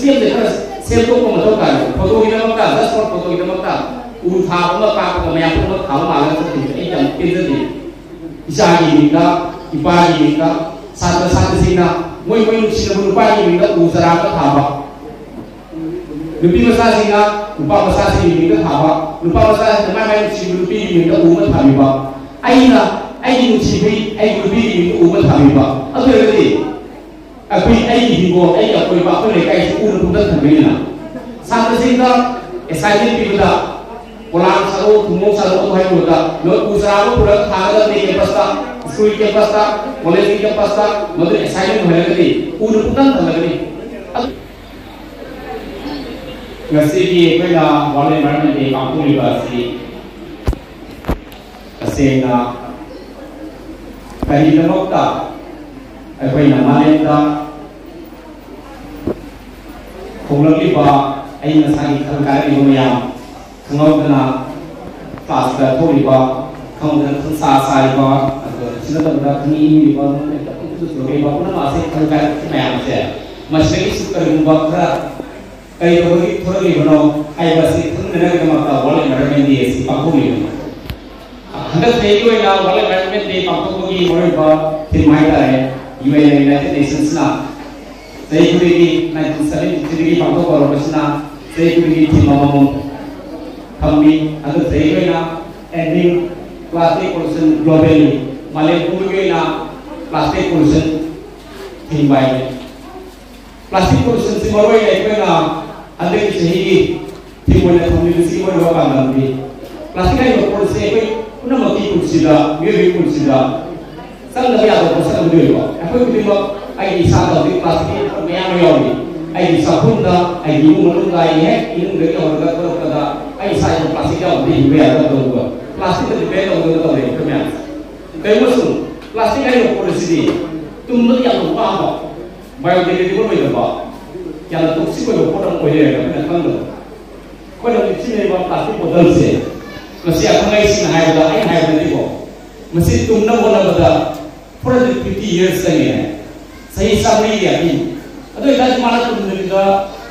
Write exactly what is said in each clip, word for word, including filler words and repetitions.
ꯁꯦꯝꯁꯦ ꯈꯔ ꯁꯦꯝꯗꯣꯛꯄ ꯃꯊꯧ ꯇꯥꯏ꯫ ꯐꯣꯇꯣꯒꯤꯗꯃꯛꯇ, just for ꯐꯣꯇꯣꯒꯤꯗꯃꯛꯇ ꯎ ꯊꯥꯕ ꯑꯃ, ꯀꯥꯞꯄꯒ ꯃꯌꯥꯝ ꯄꯨꯝꯅꯃꯛ ꯊꯥꯕ ꯃꯥꯜꯂꯒ ꯆꯠꯈꯤꯕꯁꯦ ꯑꯩ ꯌꯥꯝ ꯄꯦꯟꯖꯗꯦ꯫ ꯏꯆꯥꯒꯤ ꯃꯤꯡꯗ, ꯏꯄꯥꯒꯤ ꯃꯤꯡꯗ, ꯁꯥꯇ꯭ꯔ ꯁꯥꯇ꯭ꯔꯤꯁꯤꯡꯅ ꯃꯣꯏ ꯃꯣꯏ ꯅꯨꯡꯁꯤꯅꯕ ꯅꯨꯄꯥꯒꯤ ꯃꯤꯡꯗ ꯎ ꯆꯥꯔꯥ ꯑꯃ ꯊꯥꯕ, ꯅꯨꯄꯤ ꯃꯆꯥꯁꯤꯡꯅ ꯅꯨꯄꯥ ꯃꯆꯥꯁꯤꯡꯒꯤ ꯃꯤꯡꯗ ꯊꯥꯕ, ꯅꯨꯄꯥ ꯃꯆꯥꯁꯤꯡꯅ ꯃꯥꯏ ꯃꯥꯏ ꯅꯨꯡꯁꯤꯕ ꯅꯨꯄꯤꯒꯤ ꯃꯤꯡꯗ ꯎ ꯑꯃ ꯊꯥꯕꯤꯕ, ꯑꯩꯅ ꯑꯩꯒꯤ ꯅꯨꯡꯁꯤꯕꯤ ꯑꯩꯒꯤ ꯅꯨꯄꯤꯒꯤ ꯃꯤꯡꯗ ꯎ ꯑꯃ ꯊꯥꯕꯤꯕ꯫ ꯑꯗꯨ ꯑꯣꯏꯔꯒꯗꯤ ꯑꯩꯈꯣꯏ, ꯑꯩꯒꯤ ꯍꯤꯡꯒꯣꯜ, ꯑꯩꯒꯤ ꯑꯀꯣꯏꯕ, ꯑꯩꯈꯣꯏ ꯂꯩꯀꯥꯏꯁꯤ ꯎꯅ ꯄꯨꯡꯊꯟ ꯊꯟꯕꯅꯤꯅ ꯁꯥꯇ꯭ꯔꯁꯤꯡꯗ assignment ꯄꯤꯕꯗ ꯄꯣꯂꯥꯡ ꯁꯥꯔꯛꯎ, ꯊꯨꯝꯃꯣꯛ ꯁꯥꯔꯛꯎ ꯍꯥꯏꯕꯗ ꯅꯣꯏ ꯎ ꯆꯥꯔꯥ ꯑꯃ ꯄꯨꯔꯒ ꯊꯥꯒꯗꯕꯅꯤ campus ꯇ, school campus ꯇ, college ꯀꯤ campus ꯇ, ꯃꯗꯨ assignment ꯑꯣꯏꯍꯜꯂꯒꯗꯤ ꯎꯅ ꯄꯨꯡꯊꯟ ꯊꯜꯂꯒꯅꯤ꯫ ꯉꯁꯤꯒꯤ ꯑꯩꯈꯣꯏꯅ World Environment Day ꯄꯥꯡꯊꯣꯛꯂꯤꯕ ꯑꯁꯤ ꯇꯁꯦꯡꯅ ꯀꯔꯤꯒꯤꯗꯃꯛꯇ ꯑꯩꯈꯣꯏꯅ ꯃꯥꯂꯦꯝꯗ ꯍꯣꯡꯂꯛꯂꯤꯕ ꯑꯏꯪ ꯑꯁꯥꯒꯤ ꯈꯜ ꯀꯥꯏꯔꯛꯂꯤꯕ ꯃꯌꯥꯝ, ꯈꯪꯍꯧꯗꯅ class ꯇ ꯊꯣꯛꯂꯤꯕ, ꯈꯪꯍꯧꯗꯅ ꯈꯪꯁꯥ ꯁꯥꯔꯤꯕ, ꯑꯗꯨꯒ ꯁꯤ ꯅꯠꯇꯕꯗ ꯈꯪꯏꯪ ꯏꯪꯂꯤꯕ, ꯅꯣꯡ ꯍꯦꯛꯇ ꯄꯪꯆꯨꯗ ꯆꯨꯔꯛꯂꯤꯕ, ꯄꯨꯝꯅꯃꯛ ꯑꯁꯤ ꯈꯜ ꯀꯥꯏꯔꯛꯄ ꯃꯌꯥꯝꯁꯦ, ꯃꯁꯤꯗꯒꯤꯁꯨ ꯀꯔꯤꯒꯨꯝꯕ ꯈꯔ ꯀꯩꯗꯧꯕꯒꯤ ꯊꯣꯔꯛꯂꯤꯕꯅꯣ ꯍꯥꯏꯕꯁꯤ ꯈꯪꯅꯅꯕꯒꯤꯗꯃꯛꯇ World Environment Day ꯑꯁꯤ ꯄꯥꯡꯊꯣꯛꯂꯤꯕꯅꯤ꯫ ꯍꯟꯗꯛ ꯆꯍꯤꯒꯤ ꯑꯣꯏꯅ World Environment Day ꯄꯥꯡꯊꯣꯛꯄꯒꯤ ꯃꯔꯨꯑꯣꯏꯕ theme ꯍꯥꯏꯇꯥꯔꯦ, U N United Nations ꯅ ꯆꯍꯤ ꯈꯨꯗꯤꯡꯒꯤ nineteen seventy three ꯗꯒꯤ ꯄꯥꯡꯊꯣꯛꯄ ꯍꯧꯔꯛꯄꯁꯤꯅ ꯆꯍꯤ ꯈꯨꯗꯤꯡꯒꯤ theme ꯑꯃꯃꯝ ꯊꯝꯃꯤ꯫ ꯍꯟꯗꯛ ꯆꯍꯤꯒꯤ ꯑꯣꯏꯅ Ending Plastic Pollution Globally, ꯃꯥꯂꯦꯝ ꯄꯨꯝꯕꯒꯤ ꯑꯣꯏꯅ plastic pollution ꯊꯤꯡꯕ ꯍꯥꯏꯕꯅꯤ꯫ Plastic pollution ꯁꯤ ꯃꯔꯨꯑꯣꯏꯅ ꯑꯩꯈꯣꯏꯅ ꯍꯟꯗꯛꯀꯤ ꯆꯍꯤꯒꯤ theme ꯑꯣꯏꯅ ꯊꯝꯂꯤꯕꯁꯤꯒꯤ ꯃꯔꯨꯑꯣꯏꯕ ꯄꯥꯟꯗꯝꯗꯤ plastic ꯍꯥꯏꯔꯤꯕ ꯄꯣꯠ ꯑꯁꯤ ꯑꯩꯈꯣꯏ ꯄꯨꯝꯅꯃꯛꯀꯤ ꯄꯨꯟꯁꯤꯗ, ꯃꯤꯑꯣꯏꯕꯒꯤ ꯄꯨꯟꯁꯤꯗ ꯆꯪꯗꯕ ꯌꯥꯗꯕ ꯄꯣꯠꯁꯛ ꯑꯃꯗꯤ ꯑꯣꯏꯕ꯫ ꯑꯩꯈꯣꯏ ꯈꯨꯗꯤꯡꯃꯛ ꯑꯩꯒꯤ ꯏꯁꯥꯗ ꯍꯧꯖꯤꯛ plastic ꯀꯤ ꯄꯣꯠ ꯃꯌꯥꯝ ꯑꯃ ꯌꯥꯎꯔꯤ꯫ ꯑꯩꯒꯤ ꯆꯥꯛꯈꯨꯝꯗ, ꯑꯩꯒꯤ ꯏꯃꯨꯡ ꯃꯅꯨꯡꯗ, ꯑꯩꯒꯤ ꯍꯦꯛ ꯏꯃꯨꯡꯗꯒꯤ ꯍꯧꯔꯒ ꯊꯣꯛꯂꯛꯄꯗ ꯑꯩ ꯏꯁꯥ ꯏꯊꯟ plastic ꯌꯥꯎꯗ꯭ꯔꯗꯤ ꯍꯤꯡꯕ ꯌꯥꯗꯕ ꯇꯧꯕ꯫ Plastic ꯇ depend ꯇꯧꯗꯅ ꯇꯧꯔꯦ ꯑꯩꯈꯣꯏ ꯃꯌꯥꯝꯁꯦ꯫ ꯀꯔꯤꯒꯨꯝꯕ ꯁꯨꯝ plastic ꯍꯥꯏꯔꯤꯕ ꯄꯣꯠ ꯑꯁꯤꯗꯤ ꯇꯨꯝꯕꯗ ꯌꯥꯝꯅ ꯋꯥꯕ, biodegradable ꯑꯣꯏꯗꯕ, ꯌꯥꯝꯅ toxic ꯑꯣꯏꯕ ꯄꯣꯠ ꯑꯃ ꯑꯣꯏ ꯂꯩꯔꯝꯃꯦ ꯑꯩꯈꯣꯏꯅ ꯈꯪꯗꯕ꯫ ꯑꯩꯈꯣꯏꯅ ꯍꯧꯖꯤꯛ ꯁꯤꯖꯤꯟꯅꯔꯤꯕ plastic bottle ꯁꯦ ꯃꯁꯤ ꯑꯈꯪ ꯑꯍꯩꯁꯤꯡꯅ ꯍꯥꯏꯕꯗ, ꯑꯩꯅ ꯍꯥꯏꯕ ꯅꯠꯇꯦꯀꯣ, ꯃꯁꯤ ꯇꯨꯝꯅꯕ ꯍꯣꯠꯅꯕꯗ four hundred fifty years ꯆꯪꯉꯦ ꯍꯥꯏ꯫ ꯆꯍꯤ ꯆꯥꯝꯃꯔꯤꯒꯤ ꯑꯍꯤꯡ꯫ ꯑꯗꯨ ꯑꯣꯏꯇꯥꯔꯗꯤ ꯃꯥꯅ ꯇꯨꯝꯗꯕꯤꯗ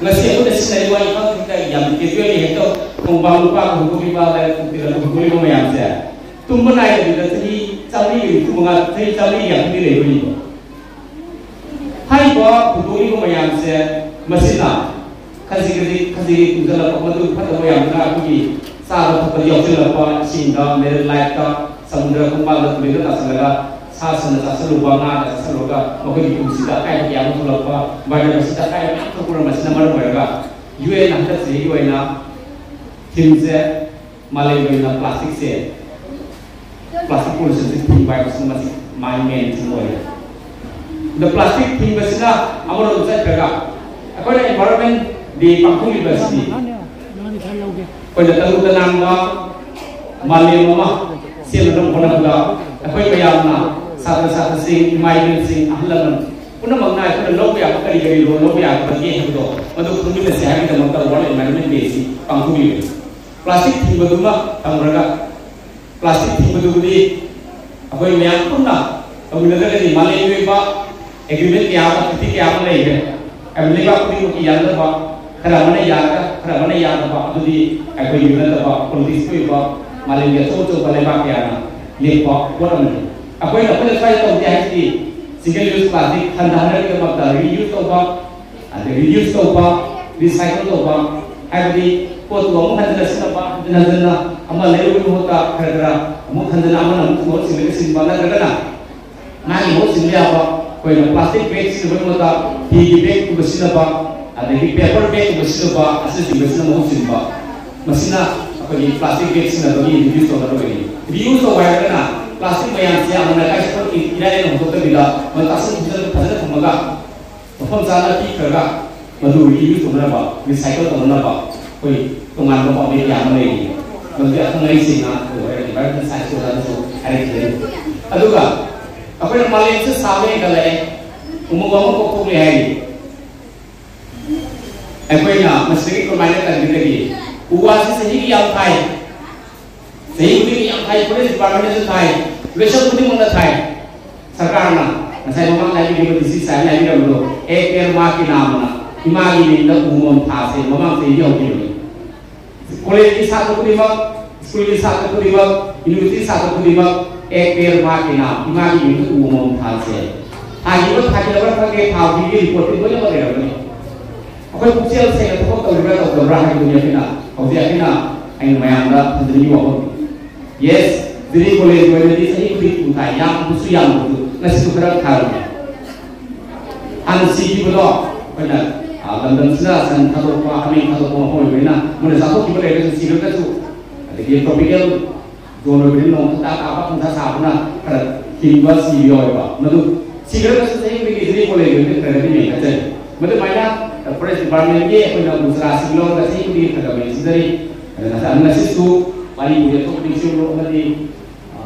ꯉꯁꯤ ꯑꯩꯈꯣꯏꯅ ꯁꯤꯖꯤꯟꯅꯔꯤꯕ ꯋꯥꯔꯤ ꯈꯪꯗꯦ, ꯌꯥꯝ ꯀꯦꯖꯨꯋꯦꯜꯂꯤ ꯍꯦꯛꯇ ꯈꯣꯡꯕꯥꯟ ꯂꯨꯄꯥ ꯍꯨꯝꯐꯨ ꯄꯤꯕ, ꯂꯨꯄꯥ ꯍꯨꯝꯐꯨ ꯄꯤꯕ ꯃꯌꯥꯝꯁꯦ ꯇꯨꯝꯕ ꯅꯥꯏꯗꯕꯤꯗ ꯆꯍꯤ ꯆꯥꯝꯃꯔꯤ ꯅꯤꯐꯨ ꯃꯉꯥ, ꯆꯍꯤ ꯆꯥꯝꯃꯔꯤ ꯌꯥꯡꯈꯩ ꯂꯩꯕꯅꯤꯀꯣ꯫ ꯍꯥꯏꯔꯤꯕ ꯍꯨꯟꯗꯣꯛꯂꯤꯕ ꯃꯌꯥꯝꯁꯦ ꯃꯁꯤꯅ ꯈꯖꯤꯛ ꯈꯖꯤꯛ ꯈꯖꯤꯛ ꯈꯖꯤꯛ ꯇꯨꯡꯁꯤꯜꯂꯛꯄ, ꯃꯗꯨ ꯐꯠꯇꯕ ꯌꯥꯝꯅ ꯑꯩꯈꯣꯏꯒꯤ ꯆꯥꯕ ꯊꯛꯄꯗ ꯌꯥꯎꯁꯤꯜꯂꯛꯄ, ꯏꯁꯤꯡꯗ, ꯃꯦꯔꯤꯟ ꯂꯥꯏꯐꯇ, ꯁꯃꯨꯗ꯭ꯔ ꯈꯣꯡꯕꯥꯜꯗ, ꯇꯨꯔꯦꯜꯗ ꯇꯥꯁꯤꯜꯂꯒ ꯁꯥ ꯁꯟꯅ ꯆꯥꯁꯤꯜꯂꯨꯕ, ꯉꯥꯅ ꯆꯥꯁꯤꯜꯂꯨꯔꯒ ꯃꯈꯣꯏꯒꯤ ꯄꯨꯟꯁꯤꯗ ꯑꯀꯥꯏꯕ ꯀꯌꯥ ꯑꯃ ꯊꯣꯛꯂꯛꯄ, ꯕꯥꯏꯑꯣꯗꯥꯏꯕꯔꯁꯤꯇꯤꯗ ꯑꯀꯥꯏꯕ ꯃꯌꯥꯝ ꯊꯣꯛꯄꯅ ꯃꯁꯤꯅ ꯃꯔꯝ ꯑꯣꯏꯔꯒ ꯌꯨ ꯑꯦꯟ ꯍꯟꯗꯛ ꯆꯍꯤꯒꯤ ꯑꯣꯏꯅ ꯊꯤꯝꯁꯦ ꯃꯥꯂꯦꯝꯒꯤ ꯑꯣꯏꯅ ꯄ꯭ꯂꯥꯁꯇꯤꯛꯁꯦ, ꯄ꯭ꯂꯥꯁꯇꯤꯛ ꯄꯣꯂꯨꯁꯟꯁꯦ ꯊꯤꯡꯕ ꯍꯥꯏꯕꯁꯤ ꯃꯁꯤ ꯃꯥꯒꯤ ꯃꯦꯟ ꯊꯤꯝ ꯑꯣꯏꯔꯦ꯫ ꯑꯗ ꯄ꯭ꯂꯥꯁꯇꯤꯛ ꯊꯤꯡꯕꯁꯤꯅ ꯑꯃꯔꯣꯝꯗ ꯆꯠꯈ꯭ꯔꯒ ꯑꯩꯈꯣꯏꯅ ꯏꯟꯚꯥꯏꯔꯣꯟꯃꯦꯟ ꯗꯦ ꯄꯥꯡꯊꯣꯛꯂꯤꯕ ꯑꯁꯤꯗꯤ ꯑꯩꯈꯣꯏꯅ ꯇꯔꯨ ꯇꯅꯥꯟꯕ ꯃꯥꯂꯦꯝ ꯑꯃ ꯁꯦꯝꯅꯅꯕ ꯍꯣꯠꯅꯕꯗ ꯑꯩꯈꯣꯏ ꯃꯌꯥꯝꯅ, ꯁꯥꯇ꯭ꯔ ꯁꯥꯇ꯭ꯔꯁꯤꯡ, ꯏꯃꯥ ꯏꯕꯦꯟꯁꯤꯡ, ꯑꯍꯜ ꯂꯃꯟ ꯄꯨꯝꯅꯃꯛꯅ ꯑꯩꯈꯣꯏꯅ ꯂꯧꯕ ꯌꯥꯕ ꯀꯔꯤ ꯀꯔꯤ ꯔꯣꯜ ꯂꯧꯕ ꯌꯥꯒꯗꯒꯦ ꯍꯥꯏꯕꯗꯣ ꯃꯗꯨ ꯈꯪꯃꯤꯟꯅꯁꯤ ꯍꯥꯏꯕꯒꯤꯗꯃꯛꯇ ꯋꯥꯔꯜ ꯏꯟꯚꯥꯏꯔꯣꯟꯃꯦꯟ ꯗꯦꯁꯤ ꯄꯥꯡꯊꯣꯛꯂꯤꯕꯅꯤ꯫ ꯄ꯭ꯂꯥꯁꯇꯤꯛ ꯊꯤꯡꯕꯗꯨꯃ ꯊꯝꯈ꯭ꯔꯒ, ꯄ꯭ꯂꯥꯁꯇꯤꯛ ꯊꯤꯡꯕꯗꯨꯕꯨꯗꯤ ꯑꯩꯈꯣꯏ ꯃꯌꯥꯝ ꯄꯨꯟꯅ ꯇꯧꯃꯤꯟꯅꯗ꯭ꯔꯒꯗꯤ ꯃꯥꯂꯦꯝꯒꯤ ꯑꯣꯏꯕ ꯑꯦꯒ꯭ꯔꯤꯃꯦꯟ ꯀꯌꯥ ꯑꯃ, ꯇ꯭ꯔꯤꯇꯤ ꯀꯌꯥ ꯑꯃ ꯂꯩꯈ꯭ꯔꯦ꯫ ꯍꯥꯏꯕꯗꯤ ꯂꯩꯕꯥꯛ ꯈꯨꯗꯤꯡꯃꯛꯀꯤ ꯌꯥꯅꯗꯕ, ꯈꯔ ꯑꯃꯅ ꯌꯥꯔꯒ ꯈꯔ ꯑꯃꯅ ꯌꯥꯗꯕ, ꯑꯗꯨꯗꯤ ꯑꯩꯈꯣꯏꯒꯤ ꯅꯠꯇꯕ ꯄꯣꯂꯤꯇꯤꯛꯁꯀꯤ ꯑꯣꯏꯕ ꯃꯥꯂꯦꯝꯒꯤ ꯑꯆꯧ ꯑꯆꯧꯕ ꯂꯩꯕꯥꯛ ꯀꯌꯥꯅ ꯂꯦꯞꯄ ꯄꯣꯠ ꯑꯃꯅꯤ꯫ ꯑꯩꯈꯣꯏꯅ ꯑꯩꯈꯣꯏꯅ ꯁ꯭ꯋꯥꯏꯗ ꯇꯧꯗꯦ ꯍꯥꯏꯁꯤꯗꯤ ꯁꯤꯡꯒꯜ ꯌꯨꯁ ꯄ꯭ꯂꯥꯁꯇꯤꯛ ꯍꯟꯊꯍꯟꯅꯕꯒꯤꯗꯃꯛꯇ ꯔꯤꯌꯨꯁ ꯇꯧꯕ, ꯑꯗꯩ ꯔꯤꯌꯨꯁ ꯇꯧꯕ, ꯔꯤꯁꯥꯏꯀꯜ ꯇꯧꯕ, ꯍꯥꯏꯕꯗꯤ ꯄꯣꯠꯇꯨ ꯑꯃꯨꯛ ꯍꯟꯖꯤꯟꯅ ꯁꯤꯖꯤꯟꯅꯕ, ꯍꯟꯖꯤꯟ ꯍꯟꯖꯤꯟꯅ ꯑꯃ ꯂꯩꯔꯨꯕꯒꯤ ꯃꯍꯨꯠꯇ ꯈꯔ ꯈꯔ ꯑꯃꯨꯛ ꯍꯟꯖꯤꯟꯅ ꯑꯃꯅ ꯑꯃꯨꯛ ꯊꯝꯃꯒ ꯁꯤꯜꯂꯒ ꯁꯤꯟꯕ, ꯅꯠꯇ꯭ꯔꯒꯅ ꯃꯥꯒꯤ ꯃꯍꯨꯠ ꯁꯤꯟꯕ ꯌꯥꯕ ꯑꯩꯈꯣꯏꯅ ꯄ꯭ꯂꯥꯁꯇꯤꯛ ꯕꯦꯒ ꯁꯤꯖꯤꯟꯅꯕꯒꯤ ꯃꯍꯨꯠꯇ ꯐꯤꯒꯤ ꯕꯦꯒꯀꯨꯝꯕ ꯁꯤꯖꯤꯟꯅꯕ, ꯑꯗꯒꯤ ꯄꯦꯄꯔ ꯕꯦꯒꯀꯨꯝꯕ ꯁꯤꯖꯤꯟꯅꯕ, ꯑꯁꯤꯅꯆꯤꯡꯕꯁꯤꯅ ꯃꯍꯨꯠ ꯁꯤꯟꯕ꯫ ꯃꯁꯤꯅ ꯑꯩꯈꯣꯏꯒꯤ ꯄ꯭ꯂꯥꯁꯇꯤꯛ ꯕꯦꯒ ꯁꯤꯖꯤꯟꯅꯕꯒꯤ ꯔꯤꯗ꯭ꯌꯨꯁ ꯇꯧꯅꯕ ꯑꯣꯏꯒꯅꯤ꯫ ꯔꯤꯌꯨꯁ ꯇꯧꯕ ꯍꯥꯏꯔꯒꯅ ꯄ꯭ꯂꯥꯁꯇꯤꯛ ꯃꯌꯥꯝꯁꯦ ꯑꯃꯅ ꯀꯥꯏ ꯆꯠꯄ ꯏꯔꯥꯏ ꯂꯥꯏꯅ ꯍꯨꯟꯗꯣꯛꯇꯕꯤꯗ ꯃꯗꯨ ꯇꯥꯁꯤꯟ ꯈꯣꯝꯖꯤꯟ ꯐꯖꯅ ꯊꯝꯃꯒ ꯃꯐꯝ ꯆꯥꯅ ꯄꯤꯈ꯭ꯔꯒ ꯃꯗꯨ ꯔꯤꯌꯨꯁ ꯇꯧꯅꯅꯕ, ꯔꯤꯁꯥꯏꯀꯜ ꯇꯧꯅꯅꯕ ꯑꯩꯈꯣꯏ ꯇꯣꯉꯥꯟꯕ ꯄꯥꯝꯕꯩ ꯀꯌꯥ ꯑꯃ ꯂꯩꯔꯤ꯫ ꯃꯗꯨꯗꯤ ꯑꯈꯪ ꯑꯍꯩꯁꯤꯡꯅ ꯑꯩꯈꯣꯏ ꯍꯣꯔꯦꯟ ꯏꯟꯚꯥꯏꯔꯣꯟꯃꯦꯟ ꯁꯥꯏꯟꯁꯀꯤ ꯑꯣꯖꯥꯅꯁꯨ ꯍꯥꯏꯔꯛꯈꯤꯒꯅꯤ꯫ ꯑꯗꯨꯒ ꯑꯩꯈꯣꯏꯅ ꯃꯥꯂꯦꯝꯁꯦ ꯁꯥꯕ ꯍꯦꯟꯒꯠꯂꯛꯑꯦ, ꯎꯃꯪ ꯋꯥꯃꯪ ꯀꯣꯛꯊꯣꯛꯂꯦ ꯍꯥꯏꯔꯤ꯫ ꯑꯩꯈꯣꯏꯅ ꯃꯁꯤꯗꯒꯤ ꯀꯃꯥꯏꯅ ꯀꯟꯒꯗꯒꯦ? ꯎ ꯋꯥꯁꯤ ꯆꯍꯤꯒꯤ ꯌꯥꯝ ꯊꯥꯏ, ꯆꯍꯤ ꯈꯨꯗꯤꯡꯒꯤ ꯌꯥꯝ ꯊꯥꯏ, ꯐꯣꯔꯦꯁ ꯗꯤꯄꯥꯔꯠꯃꯦꯟꯅꯁꯨ ꯊꯥꯏ, ꯂꯣꯏꯁꯪ ꯈꯨꯗꯤꯡꯃꯛꯅ ꯊꯥꯏ꯫ ꯁꯔꯀꯥꯔꯅ ꯉꯁꯥꯏ ꯃꯃꯥꯡ ꯍꯥꯏꯕꯤꯈꯤꯕ ꯗꯤ ꯁꯤ ꯁꯥꯔꯅ ꯍꯥꯏꯕꯤꯔꯝꯕꯗꯣ, "ꯑꯦꯛ ꯄꯦꯔ ꯃꯥ ꯀꯤ ꯅꯥꯝ" ꯑꯅ ꯏꯃꯥꯒꯤ ꯃꯤꯡꯗ ꯎ ꯑꯃꯃꯝ ꯊꯥꯁꯦ ꯃꯃꯥꯡ ꯆꯍꯤꯒꯤ ꯍꯧꯈꯤꯕꯅꯤ꯫ ꯀꯣꯂꯦꯖꯀꯤ ꯁꯥꯇ꯭ꯔ ꯈꯨꯗꯤꯡꯃꯛ, ꯁ꯭ꯀꯨꯜꯒꯤ ꯁꯥꯇ꯭ꯔ ꯈꯨꯗꯤꯡꯃꯛ, ꯌꯨꯅꯤꯚꯔꯁꯤꯇꯤ ꯁꯥꯇ꯭ꯔ ꯈꯨꯗꯤꯡꯃꯛ "ꯑꯦꯛ ꯄꯦꯔ ꯃꯥ ꯀꯤ ꯅꯥꯝ", ꯏꯃꯥꯒꯤ ꯃꯤꯡꯗ ꯎ ꯑꯃꯃꯝ ꯊꯥꯁꯦ꯫ ꯊꯥꯈꯤꯕ ꯊꯥꯈꯤꯗꯕ꯭ꯔꯥ ꯈꯪꯗꯦ, ꯊꯥꯍꯧꯕꯒꯤ ꯔꯤꯄꯣꯔꯠꯇꯤ ꯂꯣꯏꯅꯃꯛ ꯂꯩꯔꯝꯒꯅꯤ꯫ ꯑꯩꯈꯣꯏ ꯄꯨꯛꯆꯦꯜ ꯁꯦꯡꯅ ꯊꯕꯛ ꯇꯧꯔꯤꯕ꯭ꯔꯥ ꯇꯧꯗꯕ꯭ꯔꯥ ꯍꯥꯏꯕꯗꯨꯅꯤ ꯑꯩꯈꯣꯏꯅ ꯍꯧꯖꯤꯛ ꯑꯩꯈꯣꯏꯅ ꯑꯩꯅ ꯃꯌꯥꯝꯗ ꯊꯝꯖꯅꯤꯡꯉꯤ ꯋꯥꯐꯝ꯫ ꯌꯦꯁ, ꯖꯤꯔꯤ ꯀꯣꯂꯦꯖ ꯑꯣꯏꯅꯗꯤ ꯆꯍꯤ ꯈꯨꯗꯤꯡ ꯎ ꯊꯥꯏ, ꯌꯥꯝꯕꯁꯨ ꯌꯥꯝꯗꯕꯁꯨ, ꯉꯁꯤꯁꯨ ꯈꯔ ꯊꯥꯔꯝꯃꯦ꯫ ꯍꯥꯟꯅ ꯁꯤꯈꯤꯕꯗꯣ ꯑꯩꯈꯣꯏꯅ, ꯑ, ꯂꯝꯗꯝꯁꯤꯗ ꯁꯟ ꯊꯥꯗꯣꯛꯄ, ꯍꯥꯃꯦꯡ ꯊꯥꯗꯣꯛꯄ ꯃꯐꯝ ꯑꯣꯏꯕꯅꯤꯅ, ꯃꯣꯏꯅ ꯆꯥꯊꯣꯛꯈꯤꯕ ꯂꯩꯔꯒꯁꯨ, ꯁꯤꯈ꯭ꯔꯒꯁꯨ, ꯑꯗꯒꯤ ꯇ꯭ꯔꯣꯄꯤꯀꯦꯜ ꯖꯣꯟ ꯑꯣꯏꯕꯅꯤꯅ ꯅꯣꯡ ꯈꯛꯇ ꯇꯥꯕ, ꯈꯪꯁꯥ ꯁꯥꯕꯅ ꯈꯔ ꯍꯤꯡꯕ ꯁꯤꯕ ꯌꯥꯎꯋꯦꯕ꯫ ꯃꯗꯨ ꯁꯤꯈ꯭ꯔꯒꯁꯨ ꯆꯍꯤ ꯈꯨꯗꯤꯡꯒꯤ ꯖꯤꯔꯤ ꯀꯣꯂꯦꯖ ꯑꯣꯏꯕꯅ ꯈꯔꯒꯗꯤ ꯃꯦꯟꯈꯠꯆꯔꯤ꯫ ꯃꯗꯨꯃꯥꯏꯅ ꯐꯣꯔꯦꯁ ꯗꯤꯄꯥꯔꯠꯃꯦꯟꯒꯤ ꯑꯩꯈꯣꯏꯅ ꯎ ꯆꯥꯔꯥꯁꯤꯡ ꯂꯧꯔꯒ ꯆꯍꯤ ꯈꯨꯗꯤꯡꯒꯤ ꯈꯔ ꯈꯔ ꯃꯦꯟꯁꯤꯟꯖꯔꯤ꯫ ꯑꯗꯨꯅ ꯉꯁꯤꯁꯨ ꯄꯥꯔꯤ ꯄꯨꯔꯤ ꯑꯇꯣꯞꯄ ꯅꯤꯡꯁꯤꯡꯂꯨ ꯑꯃꯗꯤ, ꯑ,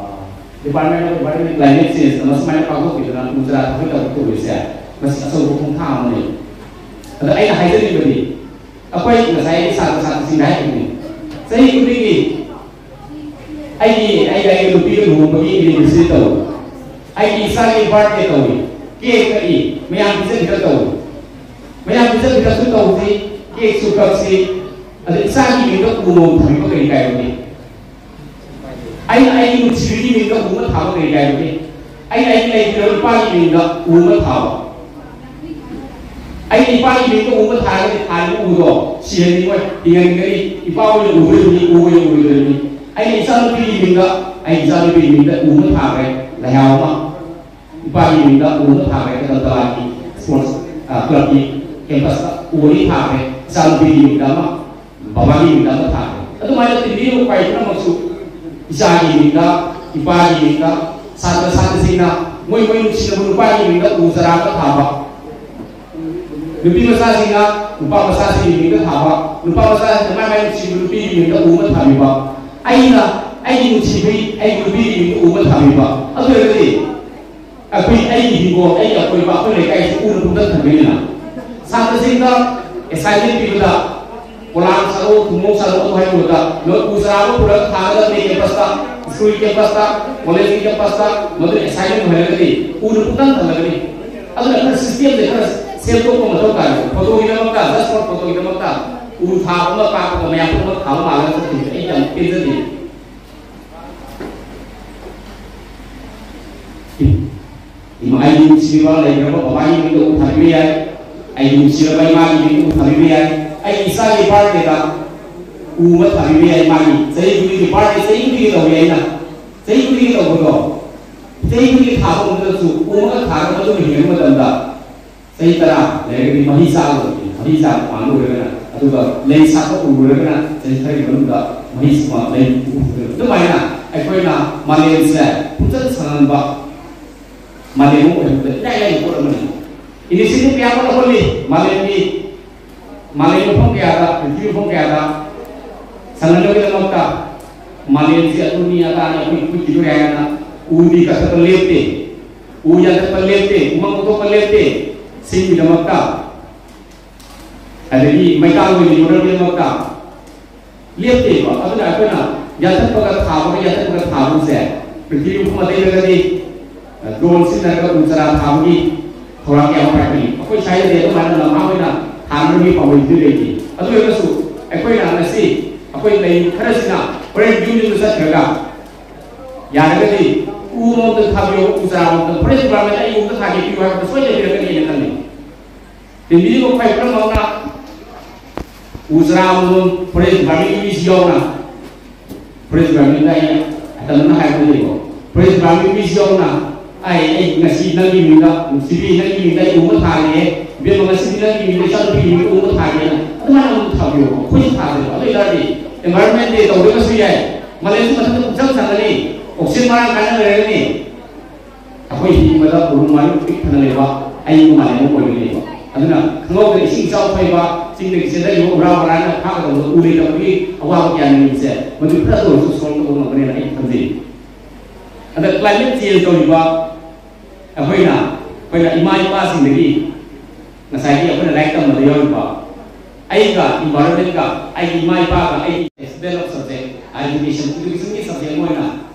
Department of Environment Climate Change ꯑꯃ ꯁꯨꯃꯥꯏꯅ ꯄꯥꯡꯊꯣꯛꯄꯤꯗꯅ ꯎ ꯆꯥꯔꯥ ꯊꯥꯕꯒꯤꯗꯃꯛ ꯇꯧꯔꯤꯁꯦ, ꯃꯁꯤ ꯑꯆꯧꯕ ꯈꯣꯡꯊꯥꯡ ꯑꯃꯅꯤ꯫ ꯑꯗ ꯑꯩꯅ ꯍꯥꯏꯖꯅꯤꯡꯕꯗꯤ, ꯑꯩꯈꯣꯏ ꯉꯁꯥꯏ ꯁꯥꯇ꯭ꯔ ꯁꯥꯇ꯭ꯔꯁꯤꯡꯗ ꯍꯥꯏꯈꯤꯕꯅꯤ, ꯆꯍꯤ ꯈꯨꯗꯤꯡꯒꯤ ꯑꯩꯒꯤ, ꯑꯩꯒꯤ, ꯑꯩꯒꯤ ꯅꯨꯄꯤꯒ ꯂꯨꯍꯣꯡꯕꯒꯤ anniversary ꯇꯧꯏ, ꯑꯩꯒꯤ ꯏꯆꯥꯒꯤ birthday ꯇꯧꯏ, cake ꯀꯛꯏ, ꯃꯌꯥꯝ ꯄꯤꯖ ꯄꯤꯊꯛ ꯇꯧꯏ, ꯃꯌꯥꯝ ꯄꯤꯖ ꯄꯤꯊꯛꯁꯨ ꯇꯧꯗꯦ, cake ꯁꯨ ꯀꯛꯁꯤ, ꯑꯗ ꯏꯆꯥꯒꯤ ꯃꯤꯡꯗ ꯎ ꯑꯃꯃꯝ ꯊꯝꯕꯤꯕ ꯀꯔꯤ ꯀꯥꯏꯕꯒꯦ? ꯑꯩꯅ ꯑꯩꯒꯤ ꯅꯨꯡꯁꯤꯕꯤꯒꯤ ꯃꯤꯡꯗ ꯎ ꯑꯃ ꯊꯥꯕ ꯀꯔꯤ ꯀꯥꯏꯕꯒꯦ? ꯑꯩꯅ ꯑꯩꯒꯤ ꯂꯩꯈꯤꯗ꯭ꯔꯕ ꯏꯄꯥꯒꯤ ꯃꯤꯡꯗ ꯎ ꯑꯃ ꯊꯥꯕ, ꯑꯩꯅ ꯏꯄꯥꯒꯤ ꯃꯤꯡꯗ ꯎ ꯑꯃ ꯊꯥꯔꯒꯗꯤ ꯊꯥꯔꯤꯕ ꯎꯗꯣ ꯁꯤꯍꯟꯅꯤꯡꯉꯣꯏ, ꯍꯤꯡꯍꯟꯒꯅꯤ꯫ ꯏꯄꯥ ꯑꯣꯏꯅ ꯎꯕ ꯑꯣꯏꯔꯤꯕꯅꯤ, ꯎ ꯑꯣꯏꯅ ꯎꯔꯣꯏꯗꯧꯔꯤꯕꯅꯤ꯫ ꯑꯩꯅ ꯏꯆꯥꯅꯨꯄꯤꯒꯤ ꯃꯤꯡꯗ, ꯑꯩ ꯏꯆꯥꯅꯨꯄꯤꯒꯤ ꯃꯤꯡꯗ ꯎ ꯑꯃ ꯊꯥꯈ꯭ꯔꯦ, ꯂꯩꯍꯥꯎ ꯑꯃ꯫ ꯏꯄꯥꯒꯤ ꯃꯤꯡꯗ ꯎ ꯑꯃ ꯊꯥꯈ꯭ꯔꯦ, ꯀꯗꯝꯇꯂꯥꯒꯤ sports, ꯑ, club ꯀꯤ campus ꯇ ꯎ ꯑꯅꯤ ꯊꯥꯈ꯭ꯔꯦ, ꯏꯆꯥꯅꯨꯄꯤꯒꯤ ꯃꯤꯡꯗ ꯑꯃ, ꯕꯕꯥꯒꯤ ꯃꯤꯡꯗ ꯑꯃ ꯊꯥꯈ꯭ꯔꯦ꯫ ꯑꯗꯨꯃꯥꯏꯅ ꯇꯤꯟꯕꯤꯔꯤꯕ ꯎꯄꯥꯏ ꯄꯨꯝꯅꯃꯛꯁꯨ ꯏꯆꯥꯒꯤ ꯃꯤꯡꯗ, ꯏꯄꯥꯒꯤ ꯃꯤꯡꯗ, ꯁꯥꯇ꯭ꯔ ꯁꯥꯇ꯭ꯔꯁꯤꯡꯅ ꯃꯣꯏ ꯃꯣꯏ ꯅꯨꯡꯁꯤꯅꯕ ꯅꯨꯄꯥꯒꯤ ꯃꯤꯡꯗ ꯎ ꯆꯥꯔꯥ ꯑꯃ ꯊꯥꯕ, ꯅꯨꯄꯤ ꯃꯆꯥꯁꯤꯡꯅ ꯅꯨꯄꯥ ꯃꯆꯥꯁꯤꯡꯒꯤ ꯃꯤꯡꯗ ꯊꯥꯕ, ꯅꯨꯄꯥ ꯃꯆꯥꯁꯤꯡꯅ ꯃꯥꯏ ꯃꯥꯏ ꯅꯨꯡꯁꯤꯕ ꯅꯨꯄꯤꯒꯤ ꯃꯤꯡꯗ ꯎ ꯑꯃ ꯊꯥꯕꯤꯕ, ꯑꯩꯅ ꯑꯩꯒꯤ ꯅꯨꯡꯁꯤꯕꯤ ꯑꯩꯒꯤ ꯅꯨꯄꯤꯒꯤ ꯃꯤꯡꯗ ꯎ ꯑꯃ ꯊꯥꯕꯤꯕ, ꯑꯗꯨ ꯑꯣꯏꯔꯒꯗꯤ ꯑꯩꯈꯣꯏ, ꯑꯩꯒꯤ ꯍꯤꯡꯒꯣꯜ, ꯑꯩꯒꯤ ꯑꯀꯣꯏꯕ, ꯑꯩꯈꯣꯏ ꯂꯩꯀꯥꯏꯁꯤ ꯎꯅ ꯄꯨꯡꯊꯟ ꯊꯟꯒꯅꯤꯅ꯫ ꯁꯥꯇ꯭ꯔꯁꯤꯡꯗ assignment ꯄꯤꯕꯗ ꯄꯣꯂꯥꯡ ꯁꯥꯔꯛꯑꯣ, ꯊꯨꯝꯃꯣꯛ ꯁꯥꯔꯛꯑꯣ ꯑꯗꯨ ꯍꯥꯏꯕꯗ ꯅꯣꯏ ꯎ ꯆꯥꯔꯥ ꯑꯃ ꯄꯨꯔꯒ ꯊꯥꯒꯗꯕꯅꯤ campus ꯇ, school campus ꯇ, college ꯀꯤ campus ꯇ, ꯃꯗꯨꯅ assignment ꯑꯣꯏꯍꯜꯂꯒꯗꯤ ꯎꯅ ꯄꯨꯡꯊꯝ ꯊꯝꯂꯒꯅꯤ꯫ ꯑꯗꯨꯅ ꯈꯔ system ꯁꯦ ꯈꯔ ꯁꯦꯝꯗꯣꯛꯄ ꯃꯊꯧ ꯇꯥꯏ꯫ Photo ꯒꯤꯗꯃꯛꯇ, just for photo ꯒꯤꯗꯃꯛꯇ ꯎ ꯊꯥꯕ ꯑꯃ ꯀꯥꯞꯄꯒ ꯃꯌꯥꯝ ꯄꯨꯝꯅꯃꯛ ꯊꯥꯕ ꯃꯥꯜꯂꯒ ꯆꯠꯈꯤꯕꯁꯦ ꯑꯩ ꯌꯥꯝ ꯄꯦꯟꯖꯗꯦ꯫ ꯏꯃꯥ, ꯑꯩꯒꯤ ꯅꯨꯡꯁꯤꯕ ꯂꯩꯈ꯭ꯔꯕ ꯕꯕꯥꯒꯤ ꯃꯤꯡꯗ ꯎ ꯊꯥꯕꯤꯕ ꯌꯥꯏ, ꯑꯩꯒꯤ ꯅꯨꯡꯁꯤꯔꯕ ꯏꯃꯥꯒꯤ ꯃꯤꯡꯗ ꯎ ꯊꯥꯕꯤꯕ ꯌꯥꯏ, ꯑꯩꯒꯤ ꯏꯆꯥꯒꯤ birthday ꯗ ꯎ ꯑꯃ ꯊꯥꯕꯤꯕ ꯌꯥꯏ꯫ ꯃꯥꯒꯤ ꯆꯍꯤ ꯈꯨꯗꯤꯡꯒꯤ birthday, ꯆꯍꯤ ꯈꯨꯗꯤꯡꯒꯤ ꯇꯧꯏ꯫ ꯑꯩꯅ ꯆꯍꯤ ꯈꯨꯗꯤꯡꯒꯤ ꯇꯧꯕꯗꯣ, ꯆꯍꯤ ꯈꯨꯗꯤꯡꯒꯤ ꯊꯥꯕ ꯃꯇꯝꯗꯁꯨ ꯎ ꯑꯃ ꯊꯥꯔꯒ ꯃꯗꯨꯅ ꯍꯤꯡꯉꯛꯄ ꯃꯇꯝꯗ ꯆꯍꯤ ꯇꯔꯥ ꯂꯩꯔꯒꯗꯤ ꯃꯍꯩ ꯆꯥꯒꯗꯕꯅꯤ꯫ ꯃꯍꯩ ꯆꯥꯕ ꯄꯥꯟꯕ ꯑꯣꯏꯔꯒꯅ, ꯑꯗꯨꯒ ꯂꯩ ꯁꯥꯠꯄ ꯎꯔꯒꯅ ꯆꯍꯤ ꯈꯔꯒꯤ ꯃꯅꯨꯡꯗ ꯃꯍꯩ ꯂꯩ ꯎꯕ ꯐꯪꯒꯗꯕꯅꯤ꯫ ꯑꯗꯨꯃꯥꯏꯅ ꯑꯩꯈꯣꯏꯅ ꯃꯥꯂꯦꯝꯁꯦ ꯄꯨꯝꯁꯪ ꯁꯪꯍꯟꯕ, ꯃꯥꯂꯦꯝ ꯑꯃ ꯑꯣꯏꯍꯟꯕꯗ ꯏꯔꯥꯏ ꯂꯥꯏꯕ ꯄꯣꯠ ꯑꯃꯅꯤ꯫ Initiative ꯀꯌꯥ ꯑꯃ ꯂꯧꯍꯜꯂꯤ ꯃꯥꯂꯦꯝꯒꯤ, ꯃꯥꯂꯦꯝ ꯃꯐꯝ ꯀꯌꯥꯗ, ꯄ꯭ꯔꯤꯊꯤꯕꯤ ꯃꯐꯝ ꯀꯌꯥꯗ ꯁꯪꯍꯟꯅꯕꯒꯤꯗꯃꯛꯇ ꯃꯥꯂꯦꯝꯁꯤ ꯑꯗꯨꯅꯤ ꯑꯗꯥꯅꯤ ꯑꯩꯈꯣꯏ ꯈꯨꯠꯀꯤꯗꯨꯔꯦ ꯍꯥꯏꯅ ꯎꯗꯤ ꯀꯛꯊꯠꯄ ꯂꯦꯞꯇꯦ, ꯎ ꯌꯥꯟꯊꯠꯄ ꯂꯦꯞꯇꯦ, ꯎꯃꯪ ꯀꯣꯛꯊꯣꯛꯄ ꯂꯦꯞꯇꯦ꯫ ꯁꯤꯒꯤꯗꯃꯛꯇ, ꯑꯗꯒꯤ ꯃꯩꯇꯥꯟ ꯑꯣꯏꯅ ꯌꯣꯟꯅꯕꯒꯤꯗꯃꯛꯇ ꯂꯦꯞꯇꯦꯕ꯫ ꯑꯗꯨꯅ ꯑꯩꯈꯣꯏꯅ ꯌꯥꯟꯊꯠꯄꯒ ꯊꯥꯕꯒ, ꯌꯥꯟꯊꯠꯄꯒ ꯊꯥꯕꯁꯦ ꯄ꯭ꯔꯤꯊꯤꯕꯤ ꯃꯐꯝ ꯑꯇꯩꯗꯒꯗꯤ drone ꯁꯤꯖꯤꯟꯅꯔꯒ ꯎ ꯆꯥꯔꯥ ꯊꯥꯕꯒꯤ ꯊꯧꯔꯥꯡ ꯀꯌꯥ ꯑꯃ ꯄꯥꯏꯈꯠꯂꯤ꯫ ꯑꯩꯈꯣꯏ ꯁ꯭ꯋꯥꯏꯗꯗꯤ ꯑꯗꯨꯃꯥꯏꯅ ꯂꯝꯍꯥꯡ ꯑꯣꯏꯅ ꯊꯥꯅꯕꯒꯤ ꯄꯥꯝꯕꯩꯗꯨꯗꯤ ꯂꯩꯇꯦ꯫ ꯑꯗꯨ ꯑꯣꯏꯔꯒꯁꯨ ꯑꯩꯈꯣꯏꯅ ꯉꯁꯤ ꯑꯩꯈꯣꯏ ꯂꯩ ꯈꯔꯁꯤꯅ ꯍꯣꯔꯦꯟ ꯌꯨꯝ ꯌꯨꯝꯗ ꯆꯠꯈ꯭ꯔꯒ ꯌꯥꯔꯒꯗꯤ ꯎ ꯑꯃꯃꯝꯇ ꯊꯥꯕꯤꯌꯣ, ꯎ ꯆꯥꯔꯥ ꯑꯃꯃꯝꯇ꯫ Forest Department ꯑꯩ ꯎ ꯑꯃꯇ ꯊꯥꯒꯦ ꯄꯤꯌꯨ ꯍꯥꯏꯕꯗ ꯁꯣꯏꯗꯅ ꯄꯤꯔꯛꯀꯅꯤ ꯍꯥꯏꯅ ꯈꯜꯂꯤ꯫ ꯇꯤꯟꯕꯤꯔꯤꯕ ꯈ꯭ꯋꯥꯏ ꯄꯨꯝꯅꯃꯛꯅ ꯎ ꯆꯥꯔꯥ ꯑꯃꯃꯝ Forest Department ꯀꯤ ꯃꯤꯁꯤ ꯌꯥꯎꯅ, Forest Department ꯇ ꯑꯩꯅ ꯃꯇꯝ ꯑꯃ ꯍꯥꯏꯕꯗ ꯂꯩꯀꯣ, Forest Department ꯀꯤ ꯃꯤꯁꯤ ꯌꯥꯎꯅ ꯑꯩ, ꯑꯩ ꯉꯁꯤ ꯅꯪꯒꯤ ꯃꯤꯡꯗ, ꯅꯨꯡꯁꯤꯕꯤ, ꯅꯪꯒꯤ ꯃꯤꯡꯗ ꯑꯩ ꯎ ꯑꯃ ꯊꯥꯒꯦ, ꯏꯕꯦꯝꯃ, ꯉꯁꯤꯗꯤ ꯅꯪꯒꯤ ꯃꯤꯡꯗ, ꯏꯆꯥꯅꯨꯄꯤꯒꯤ ꯃꯤꯡꯗ ꯎ ꯑꯃ ꯊꯥꯒꯦꯅ ꯑꯗꯨꯃꯥꯏꯅ ꯑꯃꯨꯛ ꯊꯥꯕꯤꯌꯣ꯫ ꯑꯩꯈꯣꯏꯁꯨ ꯊꯥꯖꯦꯕ꯫ ꯑꯗꯨ ꯑꯣꯏꯇꯥꯔꯗꯤ Environment Day ꯇꯧꯗ꯭ꯔꯒꯁꯨ ꯌꯥꯏ, ꯃꯥꯂꯦꯝꯁꯤ ꯃꯊꯟꯇ ꯄꯨꯛꯆꯪ ꯆꯪꯒꯅꯤ, oxygen ꯃꯔꯥꯡ ꯀꯥꯏꯅ ꯂꯩꯔꯒꯅꯤ꯫ ꯑꯩꯈꯣꯏ ꯍꯤꯡꯕꯗ ꯎꯔꯨꯝ ꯋꯥꯔꯨꯝ ꯄꯤꯛ ꯊꯟꯅ ꯂꯩꯕ ꯑꯏꯪꯕ ꯃꯥꯂꯦꯝ ꯑꯃ ꯑꯣꯏꯒꯅꯦꯕ꯫ ꯑꯗꯨꯅ ꯈꯪꯍꯧꯗꯅ ꯏꯁꯤꯡ ꯏꯆꯥꯎ ꯊꯣꯛꯏꯕ, ꯆꯤꯡꯗꯒꯤ ꯆꯦꯟꯊꯔꯤꯕ ꯎꯔꯥ ꯃꯔꯥꯅ ꯐꯥꯒꯗꯕꯗꯣ ꯎ ꯂꯩꯇꯕꯒꯤ ꯑꯋꯥꯕ ꯀꯌꯥ ꯂꯩꯔꯤꯕꯁꯦ ꯃꯗꯨ ꯈꯔꯇ ꯑꯣꯏꯔꯁꯨ solve ꯇꯧꯕ ꯉꯝꯒꯅꯦꯅ ꯑꯩ ꯈꯟꯖꯩ꯫ ꯑꯗ climate change ꯇꯧꯔꯤꯕ ꯑꯩꯈꯣꯏꯅ, ꯑꯩꯈꯣꯏꯅ ꯏꯃꯥ ꯏꯄꯥꯁꯤꯡꯗꯒꯤ ꯉꯁꯥꯏꯒꯤ ꯑꯩꯈꯣꯏꯅ ꯂꯥꯏꯔꯤꯛ ꯇꯝꯕꯗ ꯌꯥꯎꯔꯤꯕ ꯑꯩꯒ ꯏꯟꯚꯥꯏꯔꯣꯟꯃꯦꯟꯒ, ꯑꯩꯒꯤ ꯏꯃꯥ ꯏꯄꯥꯒ, ꯑꯩꯒꯤ ꯑꯦꯛꯁꯄꯦꯜ ꯑꯣꯐ ꯁꯕꯖꯦꯛ, ꯑꯦꯖꯨꯀꯦꯁꯟ, ꯑꯦꯖꯨꯀꯦꯁꯟꯒꯤ ꯁꯕꯖꯦꯛ ꯑꯃ ꯑꯣꯏꯅ,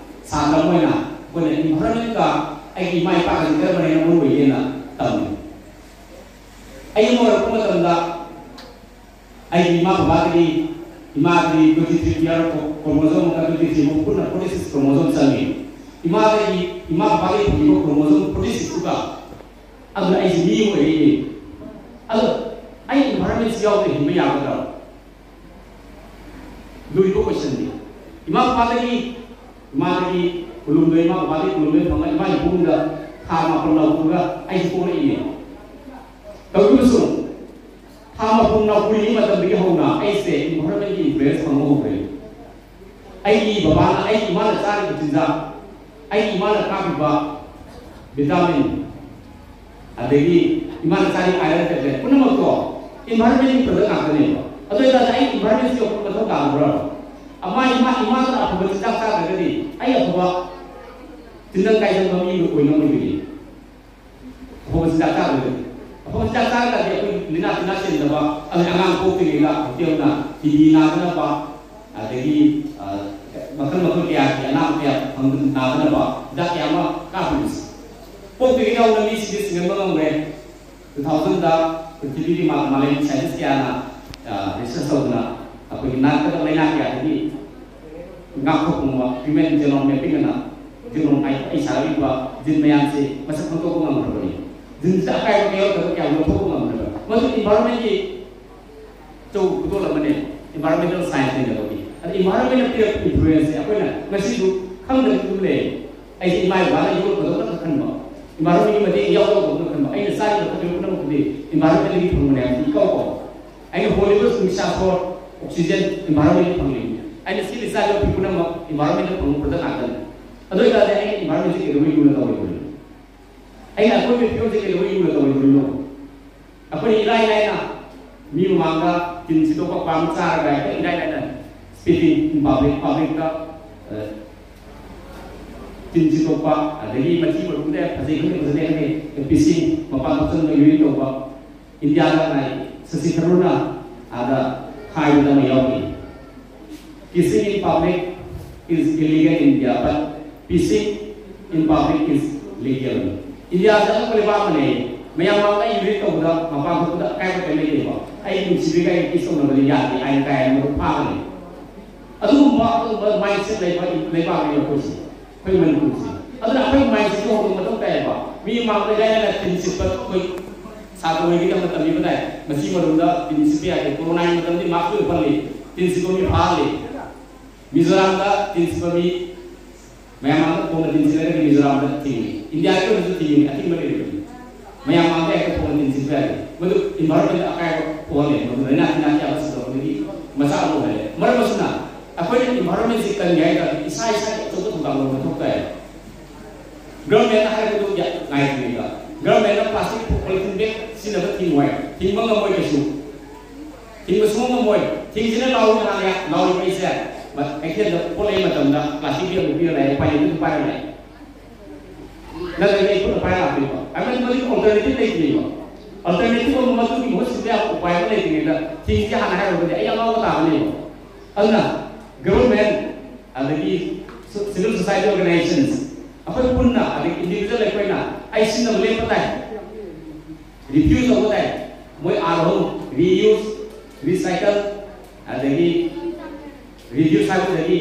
ꯁꯥꯇ꯭ꯔ ꯑꯃ ꯑꯣꯏꯅ ꯑꯩꯈꯣꯏꯅ ꯏꯟꯚꯥꯏꯔꯣꯟꯃꯦꯟꯒ ꯑꯩꯒꯤ ꯏꯃꯥ ꯏꯄꯥꯒꯁꯤ ꯀꯔꯝꯕꯅ ꯍꯦꯟꯅ ꯃꯔꯨ ꯑꯣꯏꯒꯦꯅ ꯇꯝꯃꯤ꯫ ꯑꯩ ꯑꯃ ꯑꯣꯏꯔꯛꯄ ꯃꯇꯝꯗ ꯑꯩꯒꯤ ꯏꯃꯥ ꯕꯕꯥꯗꯒꯤ, ꯏꯃꯥꯗꯒꯤ ꯇ꯭ꯋꯦꯟꯇꯤ ꯊ꯭ꯔꯤ ꯄꯤꯌꯔ ꯀ꯭ꯔꯣꯃꯣꯖꯣꯝ ꯑꯃꯒ ꯇ꯭ꯋꯦꯟꯇꯤ ꯊ꯭ꯔꯤ ꯐꯥꯎ ꯄꯨꯟꯅ ꯐꯣꯔꯇꯤ ꯁꯤꯛꯁ ꯀ꯭ꯔꯣꯃꯣꯖꯣꯝ ꯆꯪꯉꯤ꯫ ꯏꯃꯥꯗꯒꯤ, ꯏꯃꯥ ꯕꯕꯥꯗꯒꯤ ꯐꯪꯉꯤꯕ ꯀ꯭ꯔꯣꯃꯣꯖꯣꯝ ꯐꯣꯔꯇꯤ ꯁꯤꯛꯁꯇꯨꯒ ꯑꯗꯨꯅ ꯑꯩꯁꯦ ꯃꯤ ꯑꯣꯏꯔꯛꯏꯅꯦ꯫ ꯑꯗꯣ ꯑꯩ ꯏꯟꯚꯥꯏꯔꯣꯟꯃꯦꯟꯁꯤ ꯌꯥꯎꯗꯅ ꯍꯤꯡꯕ ꯌꯥꯒꯗ꯭ꯔꯥ? ꯂꯨꯔꯤꯕ ꯀꯣꯏꯁꯟꯅꯤ꯫ ꯏꯃꯥ ꯕꯕꯥꯗꯒꯤ, ꯏꯃꯥꯗꯒꯤ ꯀꯨꯂꯨꯝꯗꯣꯏ, ꯏꯃꯥ ꯕꯕꯥꯗꯒꯤ ꯀꯨꯂꯨꯝꯗꯣꯏ ꯐꯪꯉ ꯏꯃꯥ ꯏꯄꯨꯡꯗ ꯊꯥ ꯃꯥꯄꯟ ꯅꯧꯔꯒ ꯑꯩꯁꯦ ꯄꯣꯛꯂꯛꯏꯅꯦ꯫ ꯇꯧꯔꯤꯕꯁꯨ ꯊꯥ ꯃꯥꯄꯟ ꯅꯧꯔꯤꯉꯩ ꯃꯇꯝꯗꯒꯤ ꯍꯧꯅ ꯑꯩꯁꯦ ꯏꯟꯚꯥꯏꯔꯣꯟꯃꯦꯟꯒꯤ ꯏꯟꯐ꯭ꯂꯨꯌꯦꯟꯁ ꯐꯪꯕ ꯍꯧꯈ꯭ꯔꯦ꯫ ꯑꯩꯒꯤ ꯕꯕꯥꯅ, ꯑꯩꯒꯤ ꯏꯃꯥꯅ ꯆꯥꯔꯤꯕ ꯆꯤꯟꯖꯥꯛ, ꯑꯩꯒꯤ ꯏꯃꯥꯅ ꯀꯥꯞꯄꯤꯕ ꯚꯤꯇꯥꯃꯤꯟ, ꯑꯗꯒꯤ ꯏꯃꯥꯅ ꯆꯥꯔꯤꯕ ꯑꯥꯏꯔꯟ ꯇꯦꯕ꯭ꯂꯦꯠ ꯄꯨꯝꯅꯃꯛꯇꯣ ꯏꯟꯚꯥꯏꯔꯣꯟꯃꯦꯟꯒꯤ ꯄ꯭ꯔꯗꯛ ꯉꯥꯛꯇꯅꯦꯕ꯫ ꯑꯗꯨ ꯑꯣꯏꯇꯥꯔꯗꯤ ꯑꯩ ꯏꯟꯚꯥꯏꯔꯣꯟꯃꯦꯟꯁꯤ ꯌꯧꯔꯛꯄ ꯃꯊꯧ ꯇꯥꯗꯕ꯭ꯔꯥ? ꯑꯃ ꯏꯃꯥ, ꯏꯃꯥꯅ ꯑꯐꯕ ꯆꯤꯟꯖꯥꯛ ꯆꯥꯗ꯭ꯔꯒꯗꯤ ꯑꯩ ꯑꯐꯕ ꯇꯤꯟꯖꯪ ꯀꯥꯏꯖꯪꯕ ꯃꯤ ꯑꯣꯏ ꯉꯝꯃꯣꯏꯗꯣꯏꯅꯤ꯫ ꯑꯐꯕ ꯆꯤꯟꯖꯥꯛ ꯆꯥꯗꯣꯏꯅꯤ꯫ ꯑꯐꯕ ꯆꯤꯟꯖꯥꯛ ꯆꯥꯔꯒꯗꯤ ꯑꯩꯈꯣꯏ ꯂꯤꯅꯥ ꯇꯤꯟꯅꯥ ꯆꯦꯟꯗꯕ, ꯑꯗꯩ ꯑꯉꯥꯡ ꯄꯣꯛꯇ꯭ꯔꯤꯉꯩꯗ ꯍꯣꯇꯦꯜꯅ ꯇꯤ ꯕꯤ ꯅꯥꯗꯅꯕ, ꯑꯗꯒꯤ, ꯑ, ꯃꯈꯜ ꯃꯈꯜ ꯀꯌꯥꯒꯤ ꯑꯅꯥꯕ ꯀꯌꯥ ꯐꯪꯗ-, ꯅꯥꯗꯅꯕ ꯍꯤꯗꯥꯛ ꯀꯌꯥ ꯑꯃ ꯀꯥꯞꯄꯤꯕꯁꯦ꯫ ꯄꯣꯛꯇ꯭ꯔꯤꯉꯩꯗ ꯍꯧꯅ ꯃꯤ ꯁꯤꯗꯤ ꯁꯤꯡꯍꯟꯕ ꯉꯝꯈ꯭ꯔꯦ꯫ ꯇꯨ ꯊꯥꯎꯖꯟꯗ ꯄ꯭ꯔꯤꯊꯤꯕꯤꯒꯤ ꯃꯥ-, ꯃꯥꯂꯦꯝꯒꯤ ꯁꯥꯏꯟꯇꯤꯁ ꯀꯌꯥꯅ, ꯑ, ꯔꯤꯁꯔꯁ ꯇꯧꯗꯅ ꯑꯩꯈꯣꯏꯒꯤ ꯅꯥꯔꯛꯀꯗꯕ ꯂꯥꯏꯅꯥ ꯀꯌꯥꯗꯒꯤ ꯉꯥꯛꯊꯣꯛꯄ ꯉꯝꯕ ꯍ꯭ꯌꯨꯃꯦꯟ ꯖꯦꯅꯣꯝ ꯃꯦꯄꯤꯡ ꯑꯅ ꯖꯦꯅꯣꯝ ꯑꯩ ꯁꯥꯔꯛꯂꯤꯕ ꯖꯤꯟ ꯃꯌꯥꯝꯁꯤ ꯃꯁꯛ ꯈꯪꯗꯣꯛꯄ ꯉꯝꯈ꯭ꯔꯕꯅꯤ꯫ ꯖꯤꯟꯁꯤꯗ ꯑꯀꯥꯏꯕ ꯀꯌꯥ ꯌꯥꯎꯗꯕ ꯀꯌꯥ ꯂꯧꯊꯣꯛꯄ ꯉꯝꯈ꯭ꯔꯕ꯫ ꯃꯗꯨ ꯏꯟꯚꯥꯏꯔꯣꯟꯃꯦꯟꯒꯤ ꯑꯆꯧꯕ ꯈꯨꯗꯣꯜ ꯑꯃꯅꯦ, ꯏꯟꯚꯥꯏꯔꯣꯟꯃꯦꯟꯇꯦꯜ ꯁꯥꯏꯟꯁ ꯍꯥꯏꯅꯕꯒꯤ꯫ ꯑꯗ ꯏꯟꯚꯥꯏꯔꯣꯟꯃꯦꯟꯅ ꯄꯤꯔꯛꯄ ꯏꯟꯐ꯭ꯂꯨꯌꯦꯟꯁꯁꯦ ꯑꯩꯈꯣꯏꯅ ꯉꯁꯤꯁꯨ ꯈꯪꯗꯅ ꯑꯗꯨꯝ ꯂꯩ꯫ ꯑꯩꯁꯦ ꯏꯃꯥ ꯏꯄꯥꯅ ꯌꯣꯛꯄꯗꯧꯅ ꯈꯟꯕ, ꯏꯟꯚꯥꯏꯔꯣꯟꯃꯦꯟꯒꯤ ꯃꯇꯦꯡ ꯌꯥꯎꯗꯧꯅ ꯈꯟꯕ, ꯑꯩꯅ ꯆꯥꯔꯤꯕ ꯊꯛꯂꯤꯕ ꯄꯨꯝꯅꯃꯛꯇꯨꯗꯤ ꯏꯟꯚꯥꯏꯔꯣꯟꯃꯦꯟꯗꯒꯤ ꯐꯪꯕꯅꯦ ꯍꯥꯏꯕꯁꯤ ꯏꯀꯥꯎ ꯀꯥꯎꯕ꯫ ꯑꯩꯅ ꯍꯣꯜꯂꯤꯕ ꯅꯤꯁꯥ ꯁꯣꯔ, ꯑꯣꯛꯁꯤꯖꯦꯟ ꯏꯟꯚꯥꯏꯔꯣꯟꯃꯦꯟꯗꯒꯤ ꯐꯪꯂꯤꯕꯅꯤ꯫ ꯑꯩꯅ ꯁꯤꯠꯂꯤ ꯆꯥꯔꯤꯕ ꯐꯤ ꯄꯨꯝꯅꯃꯛ ꯏꯟꯚꯥꯏꯔꯣꯟꯃꯦꯟꯗ ꯐꯪꯕ ꯄ꯭ꯔꯗꯛ ꯉꯥꯛꯇꯅꯤ꯫ ꯑꯗꯨ ꯑꯣꯏꯇꯥꯔꯗꯤ ꯑꯩꯅ ꯏꯟꯚꯥꯏꯔꯣꯟꯃꯦꯟꯁꯤ ꯀꯩꯗꯧꯕꯩ ꯂꯨꯅ ꯇꯧꯔꯣꯏꯗꯣꯏꯅꯣ? ꯑꯩꯅ ꯑꯀꯣꯏꯕꯒꯤ ꯐꯤꯕꯝꯁꯦ ꯀꯩꯗꯧꯕꯩ ꯂꯨꯅ ꯇꯧꯔꯣꯏꯗꯣꯏꯅꯣ? ꯑꯩꯈꯣꯏꯅ ꯏꯔꯥꯏ ꯂꯥꯏꯅ ꯃꯤ ꯃꯃꯥꯡꯗ ꯇꯤꯟ ꯁꯤꯠꯇꯣꯛꯄ ꯄꯥꯝ ꯆꯥꯔꯒ ꯍꯦꯛꯇ ꯏꯔꯥꯏ ꯂꯥꯏꯅ ꯁ꯭ꯄꯤꯇꯤꯡ ꯏꯟ ꯄꯕ꯭ꯂꯤꯛ, ꯄꯕ꯭ꯂꯤꯛꯇ, ꯑ, ꯇꯤꯟ ꯁꯤꯠꯇꯣꯛꯄ, ꯑꯗꯒꯤ ꯃꯊꯤ ꯃꯔꯨꯝꯗ ꯐꯖꯩ ꯈꯪꯗꯦ ꯐꯖꯗꯦ ꯈꯪꯗꯦ, ꯄꯤꯁꯤꯡ ꯃꯄꯥꯟ ꯊꯣꯛꯆꯟꯕ, ꯌꯨꯔꯤꯟ ꯇꯧꯕ꯫ ꯏꯟꯗꯤꯌꯥꯗ ꯉꯥꯏ ꯁꯁꯤ ꯊꯔꯨꯔꯅ ꯑꯥꯗ ꯍꯥꯏꯕꯗ ꯑꯃ ꯌꯥꯎꯈꯤ, "Kissing in public is illegal in India, but pissing in public is legal." ꯏꯟꯗꯤꯌꯥꯁꯦ ꯑꯉꯛꯄ ꯂꯩꯕꯥꯛ ꯑꯃꯅꯦ꯫ ꯃꯌꯥꯝ ꯃꯥꯡꯗ ꯌꯨꯔꯤꯠ ꯇꯧꯕꯗ ꯃꯄꯥꯟ ꯊꯣꯛꯄꯗ ꯑꯀꯥꯏꯕ ꯀꯔꯤꯝ ꯂꯩꯇꯦꯀꯣ꯫ ꯑꯩꯒꯤ ꯅꯨꯡꯁꯤꯕꯤꯒ ꯑꯩꯒ ꯀꯤꯁ ꯇꯧꯅꯕꯗꯤ ꯌꯥꯗꯦ ꯍꯥꯏꯅ ꯀꯥꯏ ꯑꯃ ꯐꯥꯒꯅꯤ꯫ ꯑꯗꯨꯒꯨꯝꯕ ꯑꯗꯨꯒꯨꯝꯕ ꯃꯥꯏꯟꯁꯦꯠ ꯂꯩꯕ ꯂꯩꯕꯥꯛꯅꯦꯕ ꯑꯩꯈꯣꯏꯁꯦ, ꯑꯩꯈꯣꯏ ꯃꯅꯤꯄꯨꯔꯁꯦ꯫ ꯑꯗꯨꯅ ꯑꯩꯈꯣꯏ ꯃꯥꯏꯟꯁꯦꯠꯁꯦ ꯍꯣꯡꯕ ꯃꯊꯧ ꯇꯥꯏꯌꯦꯕ꯫ ꯃꯤ ꯃꯥꯡꯗ ꯏꯔꯥꯏ ꯂꯥꯏꯅ ꯇꯤꯟ ꯁꯤꯠꯄ ꯑꯩꯈꯣꯏ ꯁꯥꯇ꯭ꯔ ꯑꯣꯏꯔꯤꯉꯩꯗ ꯌꯥꯝꯅ ꯇꯝꯕꯤꯕ ꯇꯥꯏ꯫ ꯃꯁꯤ ꯃꯔꯨꯝꯗ ꯇꯤꯟ ꯁꯤꯠꯄ ꯌꯥꯗꯦ꯫ ꯀꯣꯔꯣꯅꯥꯒꯤ ꯃꯇꯝꯗꯤ ꯃꯥꯛꯁ ꯂꯣꯏ ꯎꯞꯍꯜꯂꯤ, ꯇꯤꯟ ꯁꯤꯠꯄ ꯃꯤ ꯐꯥꯍꯜꯂꯤ꯫ ꯃꯤꯖꯣꯔꯥꯝꯗ ꯇꯤꯟ ꯁꯤꯠꯄ ꯃꯤ ꯃꯌꯥꯝ ꯑꯃ ꯈꯣꯡꯅ ꯇꯤꯟ ꯁꯤꯠꯂꯒꯗꯤ ꯃꯤꯖꯣꯔꯥꯝꯗ ꯊꯤꯡꯉꯤ꯫ ꯏꯟꯗꯤꯌꯥꯒꯤ ꯑꯣꯏꯅꯁꯨ ꯊꯤꯡꯉꯤ, ꯑꯊꯤꯡꯕ ꯂꯩꯔꯤꯕꯅꯤ꯫ ꯃꯌꯥꯝ ꯃꯥꯡꯗ ꯍꯦꯛꯇ ꯈꯣꯡꯅ ꯇꯤꯟ ꯁꯤꯠꯄ ꯌꯥꯗꯦ꯫ ꯃꯗꯨ ꯏꯟꯚꯥꯏꯔꯣꯟꯃꯦꯟꯗ ꯑꯀꯥꯏꯕ ꯊꯣꯛꯍꯜꯂꯦ꯫ ꯃꯗꯨ ꯂꯥꯏꯅꯥ ꯇꯤꯟꯅꯥ ꯀꯌꯥ ꯑꯃ ꯁꯟꯗꯣꯔꯛꯄꯗꯒꯤ ꯃꯆꯥ ꯑꯃ ꯑꯣꯏꯍꯜꯂꯦ꯫ ꯃꯔꯝ ꯑꯁꯤꯅ ꯑꯩꯈꯣꯏꯅ ꯏꯟꯚꯥꯏꯔꯣꯟꯃꯦꯟꯁꯤ ꯀꯟꯒꯦ ꯍꯥꯏ ꯇꯥꯔꯗꯤ ꯏꯁꯥ ꯏꯁꯥꯒꯤ ꯑꯆꯧꯕ ꯊꯧꯗꯥꯡ ꯂꯧꯕ ꯃꯊꯧ ꯇꯥꯏ꯫ ꯒꯚꯔꯟꯃꯦꯟꯅ ꯍꯥꯏꯕꯗꯨ ꯌꯥ-, ꯉꯥꯏꯗ꯭ꯔꯤꯉꯩꯗ ꯒꯚꯔꯟꯃꯦꯟꯅ ꯄ꯭ꯂꯥꯁꯇꯤꯛ ꯄꯣꯂꯤꯊꯤꯟ ꯕꯦꯒ ꯁꯤꯖꯤꯟꯅꯕ ꯊꯤꯡꯉꯣꯏ, ꯊꯤꯡꯕ ꯉꯝꯃꯣꯏ ꯀꯩꯁꯨ꯫ ꯊꯤꯡꯕ ꯁꯨꯡꯉꯝ ꯉꯝꯃꯣꯏ꯫ ꯊꯤꯡꯁꯤꯅ ꯂꯥꯎꯔꯤ ꯍꯥꯟꯅ ꯂꯥꯎꯔꯤꯕ ꯑꯩꯁꯦ ꯃ-, ꯀꯩꯊꯦꯜꯗ ꯄꯣꯠ ꯂꯩꯕ ꯃꯇꯝꯗ ꯄ꯭ꯂꯥꯁꯇꯤꯛ ꯕꯦꯒ ꯑꯃ ꯄꯤꯔ ꯂꯩ, ꯎꯄꯥꯏ ꯂꯩꯇꯦ, ꯑꯗꯨꯝ ꯄꯥꯏꯔ ꯂꯩ꯫ ꯅꯠꯇ꯭ꯔꯒ ꯑꯩ ꯈꯨꯠꯅ ꯄꯥꯏꯔ ꯂꯥꯛꯇꯣꯏꯕ꯫ ꯑꯩꯈꯣꯏ ꯃꯗꯨꯒꯤ ꯑꯜꯇꯔꯅꯦꯇꯤꯚ ꯂꯩꯇ꯭ꯔꯤꯕ꯫ ꯑꯜꯇꯔꯅꯦꯇꯤꯚ ꯑꯃ ꯃꯗꯨꯒꯤ ꯃꯍꯨꯠ ꯁꯤꯟꯕ ꯌꯥꯕ ꯎꯄꯥꯏ ꯑꯃ ꯂꯩꯇ꯭ꯔꯤꯉꯩꯗ ꯊꯤꯡꯁꯤ ꯍꯥꯟꯅ ꯍꯥꯏꯔꯨꯔꯒꯗꯤ ꯑꯩ ꯑꯉꯥꯎꯕ ꯇꯥꯕꯅꯦꯕ꯫ ꯑꯗꯨꯅ ꯒꯚꯔꯟꯃꯦꯟ, ꯑꯗꯒꯤ ꯁꯤ-, ꯁꯤꯚꯤꯜ ꯁꯣꯁꯥꯏꯇꯤ ꯑꯣꯔꯒꯅꯥꯏꯖꯦꯁꯟꯁ, ꯑꯩꯈꯣꯏ ꯄꯨꯟꯅ, ꯑꯗꯒꯤ ꯏꯟꯗꯤꯚꯤꯖꯨꯋꯦꯜ ꯑꯩꯈꯣꯏꯅ ꯑꯩ ꯁꯤꯟꯅꯕ ꯂꯦꯞꯄ ꯇꯥꯏ, ꯔꯤꯐ꯭ꯌꯨꯁ ꯇꯧꯕ ꯇꯥꯏ꯫ ꯃꯣꯏ ꯑꯥꯔ ꯑꯍꯨꯝ: ꯔꯤꯌꯨꯁ, ꯔꯤꯁꯥꯏꯀꯜ, ꯑꯗꯒꯤ ꯔꯤꯗ꯭ꯌꯨꯁ ꯍꯥꯏꯕꯗꯒꯤ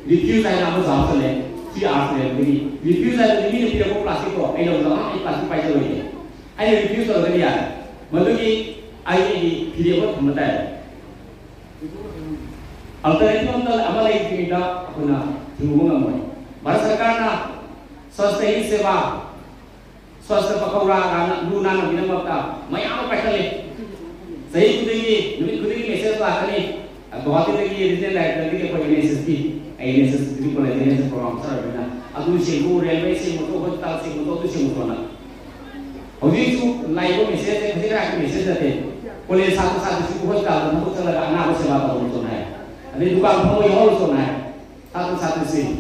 ꯔꯤꯐ꯭ꯌꯨꯁ ꯍꯥꯏꯅ ꯑꯃꯁꯨ ꯍꯥꯞꯆꯜꯂꯦ꯫ ꯊ꯭ꯔꯤ ꯑꯥꯔꯁ ꯂꯩꯔꯝꯕꯗꯒꯤ ꯔꯤꯐ꯭ꯌꯨꯁ ꯍꯥꯏꯕꯗꯤ ꯃꯤꯅ ꯄꯤꯔꯛꯄ ꯄ꯭ꯂꯥꯁꯇꯤꯛꯇꯣ ꯑꯩ ꯂꯧꯖꯕ, ꯑꯩ ꯄ꯭ꯂꯥꯁꯇꯤꯛ ꯄꯥꯏꯖꯔꯣꯏꯒꯦ꯫ ꯑꯩꯅ ꯔꯤꯐ꯭ꯌꯨꯁ ꯇꯧꯔꯒꯗꯤ ꯌꯥꯔꯦ꯫ ꯃꯗꯨꯒꯤ ꯑꯩ ꯑꯩꯒꯤ ꯐꯤꯔꯦꯞ ꯑꯃ ꯊꯝꯕ ꯇꯥꯏ꯫ ꯑꯜꯇꯔꯅꯦꯇꯤꯚ ꯑꯃ, ꯑꯃ ꯂꯩꯇ꯭ꯔꯤꯉꯩꯗ ꯑꯩꯈꯣꯏꯅ ꯊꯤꯡꯉꯨꯕ ꯉꯝꯃꯣꯏ꯫ ꯚꯥꯔꯠ ꯁꯔꯀꯥꯔꯅ ꯁ꯭ꯋꯥꯁꯊ ꯍꯤ ꯁꯦꯕꯥ, ꯁ꯭ꯋꯥꯁꯊ ꯄꯈꯧꯔꯥ ꯀꯥꯏꯅ ꯂꯨ ꯅꯥꯟꯅꯕꯒꯤꯗꯃꯛꯇ ꯃꯌꯥꯝ ꯑꯃ ꯄꯥꯏꯈꯠꯂꯦ꯫ ꯆꯍꯤ ꯈꯨꯗꯤꯡꯒꯤ, ꯅꯨꯃꯤꯠ ꯈꯨꯗꯤꯡꯒꯤ ꯃꯦꯁꯦꯖ ꯂꯥꯛꯀꯅꯤ꯫ ꯒꯨꯋꯥꯍꯥꯇꯤꯗꯒꯤ ꯔꯤꯖꯅꯦꯜ ꯗꯥꯏꯔꯦꯛꯇꯔꯗꯒꯤ ꯑꯩꯈꯣꯏ ꯑꯦꯟ ꯑꯦꯁ ꯑꯦꯁꯀꯤ, ꯑꯩ N S S district college N S S program ꯆꯠꯂꯕꯅꯤꯅ, "ꯑꯗꯨ ꯁꯦꯡꯗꯣꯛꯎ, ꯔꯦꯜꯋꯦ ꯁꯦꯡꯗꯣꯛꯎ, ꯍꯣꯁꯄꯤꯇꯥꯜ ꯁꯦꯡꯗꯣꯛꯎ, ꯑꯗꯨ ꯁꯦꯡꯗꯣꯛꯎꯅ"꯫ ꯍꯧꯖꯤꯛꯁꯨ ꯂꯥꯛꯏꯕ ꯃꯦꯁꯦꯖꯁꯦ ꯈꯖꯤꯛ ꯈꯔꯥꯛꯀꯤ ꯃꯦꯁꯦꯖ ꯅꯠꯇꯦ꯫ ꯀꯣꯂꯦꯖ ꯁꯥꯇ꯭ꯔ ꯁꯥꯇ꯭ꯔꯤꯁꯤꯡꯕꯨ ꯍꯣꯁꯄꯤꯇꯥꯜꯗ ꯊꯕꯛ ꯆꯠꯂꯒ ꯑꯅꯥꯕ ꯁꯦꯕꯥ ꯇꯧꯍꯧꯔꯁꯨꯅ ꯍꯥꯏ, ꯑꯗꯩ ꯗꯨꯀꯥꯟ ꯐꯝꯕ ꯌꯥꯎꯍꯧꯔꯁꯨꯅ ꯍꯥꯏ꯫ ꯁꯥꯇ꯭ꯔ ꯁꯥꯇ꯭ꯔꯤꯁꯤꯡ,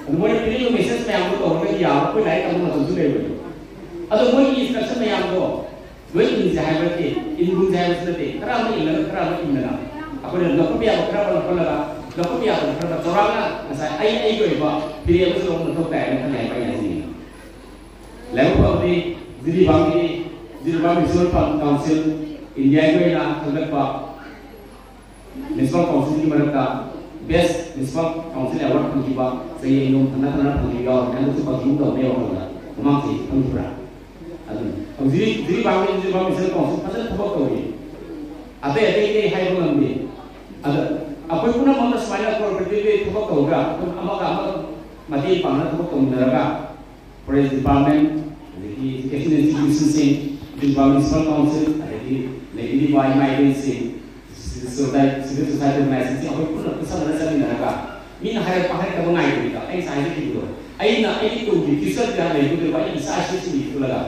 ꯑꯗꯨ ꯃꯣꯏꯅ ꯄꯤꯔꯤꯕ ꯃꯦꯁꯦꯖ ꯃꯌꯥꯝꯗꯣ ꯇꯧꯔꯒꯗꯤ ꯌꯥꯕ, ꯑꯩꯈꯣꯏ ꯂꯥꯏꯔꯤꯛ ꯇꯝꯕ ꯃꯇꯝꯁꯨ ꯂꯩꯔꯣꯏ꯫ ꯑꯗꯣ ꯃꯣꯏꯒꯤ ꯏꯟꯁꯇ꯭ꯔꯛꯁꯟ ꯃꯌꯥꯝꯗꯣ ꯂꯣꯏ ꯏꯟꯁꯦ ꯍꯥꯏꯕ ꯅꯠꯇꯦ꯫ ꯏꯟꯒꯨꯝꯁꯦ ꯍꯥꯏꯕꯁꯨ ꯅꯠꯇꯦ, ꯈꯔ ꯑꯃ ꯏꯜꯂꯒ ꯈꯔ ꯑꯃ ꯏꯟꯗꯅ ꯑꯩꯈꯣꯏꯅ ꯂꯧꯈꯠꯄ ꯌꯥꯕ ꯈꯔ ꯑꯃ ꯂꯧꯈꯠꯂꯒ, ꯂꯧꯈꯠꯄ ꯌꯥꯗꯕ ꯈꯔ ꯑꯃ ꯆꯥꯎꯔꯥꯛꯅ ꯉꯁꯥꯏ ꯑꯩ ꯑꯩꯒꯤ ꯑꯣꯏꯕ ꯐꯤꯔꯦꯞ ꯑꯃꯁꯨ ꯂꯧꯕ ꯃꯊꯧ ꯇꯥꯏ ꯍꯥꯏꯅ ꯈꯜꯂꯦ ꯍꯥꯏꯕ ꯑꯩꯅ ꯍꯥꯏꯖꯅꯤꯡꯉꯤ꯫ ꯂꯥꯏꯕꯛ ꯐꯕꯗꯤ ꯖꯤꯔꯤꯕꯥꯝꯒꯤ, ꯖꯤꯔꯤꯕꯥꯝ ꯃ꯭ꯌꯨꯅꯤꯁꯤꯄꯥꯜ ꯀꯥꯎꯟꯁꯤꯜ ꯏꯟꯗꯤꯌꯥꯒꯤ ꯑꯣꯏꯅ ꯈꯟꯒꯠꯄ ꯃ꯭ꯌꯨꯅꯤꯁꯤꯄꯥꯜ ꯀꯥꯎꯟꯁꯤꯜꯒꯤ ꯃꯔꯛꯇ ꯕꯦꯁ ꯃ꯭ꯌꯨꯅꯤꯁꯤꯄꯥꯜ ꯀꯥꯎꯟꯁꯤꯜ ꯑꯦꯋꯥꯔꯗ ꯐꯪꯈꯤꯕ ꯆꯍꯤ ꯑꯅꯤ ꯑꯍꯨꯝ ꯊꯪꯅ ꯊꯪꯅ ꯐꯪꯈꯤꯕ ꯌꯥꯎꯔꯕꯅꯤ꯫ ꯍꯟꯗꯛꯁꯨ ꯐꯪꯈꯤꯒꯨꯝ ꯇꯧꯕꯅꯦ ꯋꯥꯈꯜꯗ꯫ ꯃꯃꯥꯡ ꯆꯍꯤ ꯐꯪꯈꯤꯕ꯭ꯔꯥ? ꯑꯗꯨꯅ ꯍꯧꯖꯤꯛ ꯖꯤꯔꯤꯕꯥꯝꯒꯤ, ꯖꯤꯔꯤꯕꯥꯝ ꯃ꯭ꯌꯨꯅꯤꯁꯤꯄꯥꯜ ꯀꯥꯎꯟꯁꯤꯜ ꯐꯖꯅ ꯊꯕꯛ ꯇꯧꯔꯤ꯫ ꯑꯇꯩ ꯑꯇꯩ ꯑꯇꯩ ꯍꯥꯏꯕ ꯉꯝꯗꯦ꯫ ꯑꯗ ꯑꯩꯈꯣꯏ ꯄꯨꯝꯅꯃꯛꯅ ꯁꯨꯃꯥꯏꯅ ꯀꯣꯑꯣꯄꯔꯦꯇꯤꯚꯂꯤ ꯊꯕꯛ ꯇꯧꯔꯒ ꯑꯩꯈꯣꯏ ꯑꯃꯒ ꯑꯃꯒ ꯃꯇꯦꯡ ꯄꯥꯡꯅ ꯊꯕꯛ ꯇꯧꯃꯤꯟꯅꯔꯒ ꯐꯣꯔꯦꯁ ꯗꯤꯄꯥꯔꯠꯃꯦꯟ, ꯑꯗꯒꯤ ꯏꯖꯨꯀꯦꯁꯟ ꯏꯟꯁꯇꯤꯇ꯭ꯌꯨꯁꯟꯁꯤꯡ, ꯖꯤꯔꯤꯕꯥꯝ ꯃ꯭ꯌꯨꯅꯤꯁꯤꯄꯥꯜ ꯀꯥꯎꯟꯁꯤꯜ, ꯑꯗꯒꯤ ꯂꯩꯕꯤꯔꯤꯕ ꯏꯃꯥ ꯏꯕꯦꯟꯁꯤꯡ, ꯁꯤꯚꯤꯜ ꯁꯣꯁꯥꯏꯇꯤ, ꯁꯤꯚꯤꯜ ꯁꯣꯁꯥꯏꯇꯤ ꯑꯣꯔꯒꯅꯥꯏꯖꯦꯁꯟꯁꯤꯡ ꯑꯩꯈꯣꯏ ꯄꯨꯟꯅ ꯈꯨꯠꯁꯝꯅꯅ ꯆꯠꯃꯤꯟꯅꯔꯒ ꯃꯤꯅ ꯍꯥꯏꯔꯛꯄ ꯍꯥꯏꯔꯛꯇꯕ ꯉꯥꯏꯗꯕꯤꯗ ꯑꯩ ꯉꯁꯥꯏ ꯍꯥꯏꯖꯈꯤꯕꯗꯣ, ꯑꯩꯅ ꯑꯩꯒꯤ ꯇꯨꯡꯒꯤ ꯐ꯭ꯌꯨꯆꯔꯗ ꯂꯩꯒꯗꯧꯔꯤꯕ ꯑꯩꯒꯤ ꯏꯆꯥ ꯏꯁꯨꯁꯤꯡꯒꯤ ꯈꯜꯂꯒ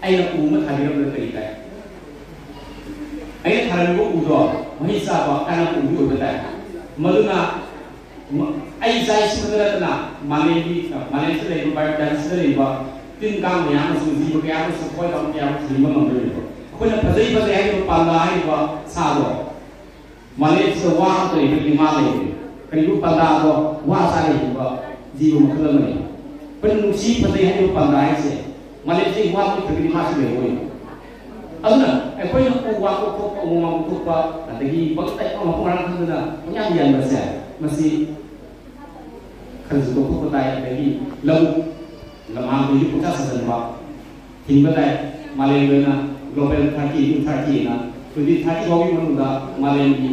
ꯑꯩꯅ ꯎ ꯑꯃ ꯊꯥꯕꯤꯔꯝꯕꯗ ꯀꯔꯤ ꯀꯥꯏ? ꯑꯩꯅ ꯊꯥꯔꯝꯃꯤꯕ ꯎꯗꯣ ꯃꯍꯩ ꯆꯥꯕ ꯀꯥꯟꯅꯕ ꯎꯗꯤ ꯑꯣꯏꯕ ꯇꯥꯏ꯫ ꯃꯗꯨꯅ ꯃ-, ꯑꯩ ꯏꯆꯥ ꯏꯁꯨ ꯈꯛꯇ ꯅꯠꯇꯅ ꯃꯥꯂꯦꯝꯒꯤ, ꯃꯥꯂꯦꯝꯁꯤꯗ ꯂꯩꯔꯤꯕ, ꯕꯥꯏꯑꯣꯗꯥꯏꯕꯔꯁꯤꯇꯤꯗ ꯂꯩꯔꯤꯕ ꯇꯤꯟ ꯀꯥꯡ ꯃꯌꯥꯝ ꯑꯃꯁꯨ, ꯖꯤꯕ ꯀꯌꯥ ꯑꯃꯁꯨ, ꯍꯣꯏ ꯀꯥꯡ ꯀꯌꯥ ꯑꯃꯁꯨ ꯍꯤꯡꯕ ꯉꯝꯗꯣꯔꯤꯕ꯫ ꯑꯩꯈꯣꯏꯅ ꯐꯖꯩ ꯐꯖꯩ ꯍꯥꯏꯔꯤꯕ ꯄꯥꯟꯗꯥ ꯍꯥꯏꯔꯤꯕ ꯁꯥꯗꯣ ꯃꯥꯂꯦꯝꯁꯤꯗ ꯋꯥ ꯑꯃꯠꯇ ꯂꯩꯕꯒꯤ ꯃꯥ ꯂꯩꯔꯦ꯫ ꯀꯔꯤꯒꯨꯝꯕ ꯄꯥꯟꯗꯥꯗꯣ ꯋꯥ ꯆꯥꯔ ꯍꯤꯡꯕ ꯖꯤꯕ ꯃꯈꯜ ꯑꯃꯅꯤ꯫ ꯑꯩꯈꯣꯏꯅ ꯅꯨꯡꯁꯤ ꯐꯖꯩ ꯍꯥꯏꯔꯤꯕ ꯄꯥꯟꯗꯥ ꯍꯥꯏꯁꯦ ꯃꯥꯂꯦꯝꯁꯤꯗ ꯋꯥ ꯂꯩꯇ꯭ꯔꯒꯗꯤ ꯃꯥꯁꯨ ꯂꯩꯔꯣꯏ꯫ ꯑꯗꯨꯅ ꯑꯩꯈꯣꯏꯅ ꯎ ꯋꯥ ꯀꯣꯛꯊꯣꯛꯄ, ꯎ ꯋꯥ ꯀꯣꯛꯊꯣꯛꯄ, ꯑꯗꯒꯤ ꯄꯪꯇꯩ ꯃꯐꯝ ꯃꯔꯥꯡ ꯈꯪꯗꯅ ꯄꯪꯌꯥꯟ ꯌꯥꯟꯕꯁꯦ, ꯃꯁꯤ ꯈꯔꯁꯨ ꯇꯣꯛꯊꯣꯛꯄ ꯇꯥꯏ꯫ ꯑꯗꯒꯤ ꯂꯧ ꯂꯝꯍꯥꯡꯗꯒꯤ ꯄꯪꯆꯥ ꯆꯥꯁꯤꯟꯕ ꯊꯤꯡꯕ ꯇꯥꯏ꯫ ꯃꯥꯂꯦꯝꯒꯤ ꯑꯣꯏꯅ ꯒ꯭ꯂꯣꯕꯦꯜ ꯊꯥꯔꯇꯤ ꯏꯟꯇꯨ ꯊꯥꯔꯇꯤ ꯑꯅ ꯇ꯭ꯋꯦꯟꯇꯤ ꯊꯥꯔꯇꯤ ꯐꯥꯎꯒꯤ ꯃꯅꯨꯡꯗ ꯃꯥꯂꯦꯝꯒꯤ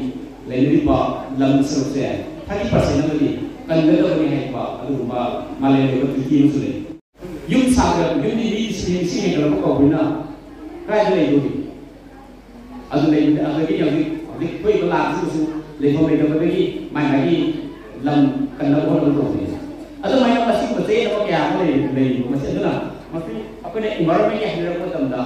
ꯂꯩꯅꯔꯤꯕ ꯂꯝ ꯁꯔꯨꯛꯁꯦ ꯊꯥꯔꯇꯤ ꯄꯥꯔꯁꯦꯟ ꯑꯃꯗꯤ ꯀꯟꯒꯗꯕꯅꯤ ꯍꯥꯏꯕ ꯑꯗꯨꯒꯨꯝꯕ ꯃꯥꯂꯦꯝꯒꯤ ꯑꯣꯏꯕ ꯇ꯭ꯔꯤꯇꯤ ꯑꯃꯁꯨ ꯂꯩ꯫ ꯌꯨꯝ ꯁꯥꯕ, ꯌꯨꯝꯗꯤ ꯃꯤ ꯁꯤꯡ ꯁꯤꯡ ꯍꯦꯟꯒꯠꯂꯛꯄ ꯀꯧꯕꯅꯤꯅ ꯀꯗꯥꯏꯗ ꯂꯩꯗꯣꯔꯤ? ꯑꯗꯨ ꯂꯩꯕꯗ ꯑꯗꯒꯤ ꯍꯧꯖꯤꯛ, ꯍꯧꯖꯤꯛ ꯊꯣꯛꯏꯕ ꯂꯥꯟꯁꯤꯗꯁꯨ ꯂꯩꯐꯝ ꯂꯩꯇꯕꯗꯒꯤ ꯃꯥꯏ ꯃꯥꯏꯒꯤ ꯂꯝ ꯀꯟꯅꯕ ꯍꯣꯠꯅꯕ ꯇꯧꯕꯅꯤ꯫ ꯑꯗꯨꯃꯥꯏꯅ ꯃꯁꯤꯒꯨꯝꯕ ꯆꯌꯦꯠꯅꯕ ꯀꯌꯥ ꯑꯃ ꯂꯩꯔꯤ-, ꯂꯩꯔꯤꯕ ꯃꯁꯤ꯫ ꯑꯗꯨꯅ ꯃꯁꯤ ꯑꯩꯈꯣꯏꯅ ꯏꯟꯚꯥꯏꯔꯣꯟꯃꯦꯟꯒꯤ ꯍꯥꯏꯅꯔꯛꯄ ꯃꯇꯝꯗ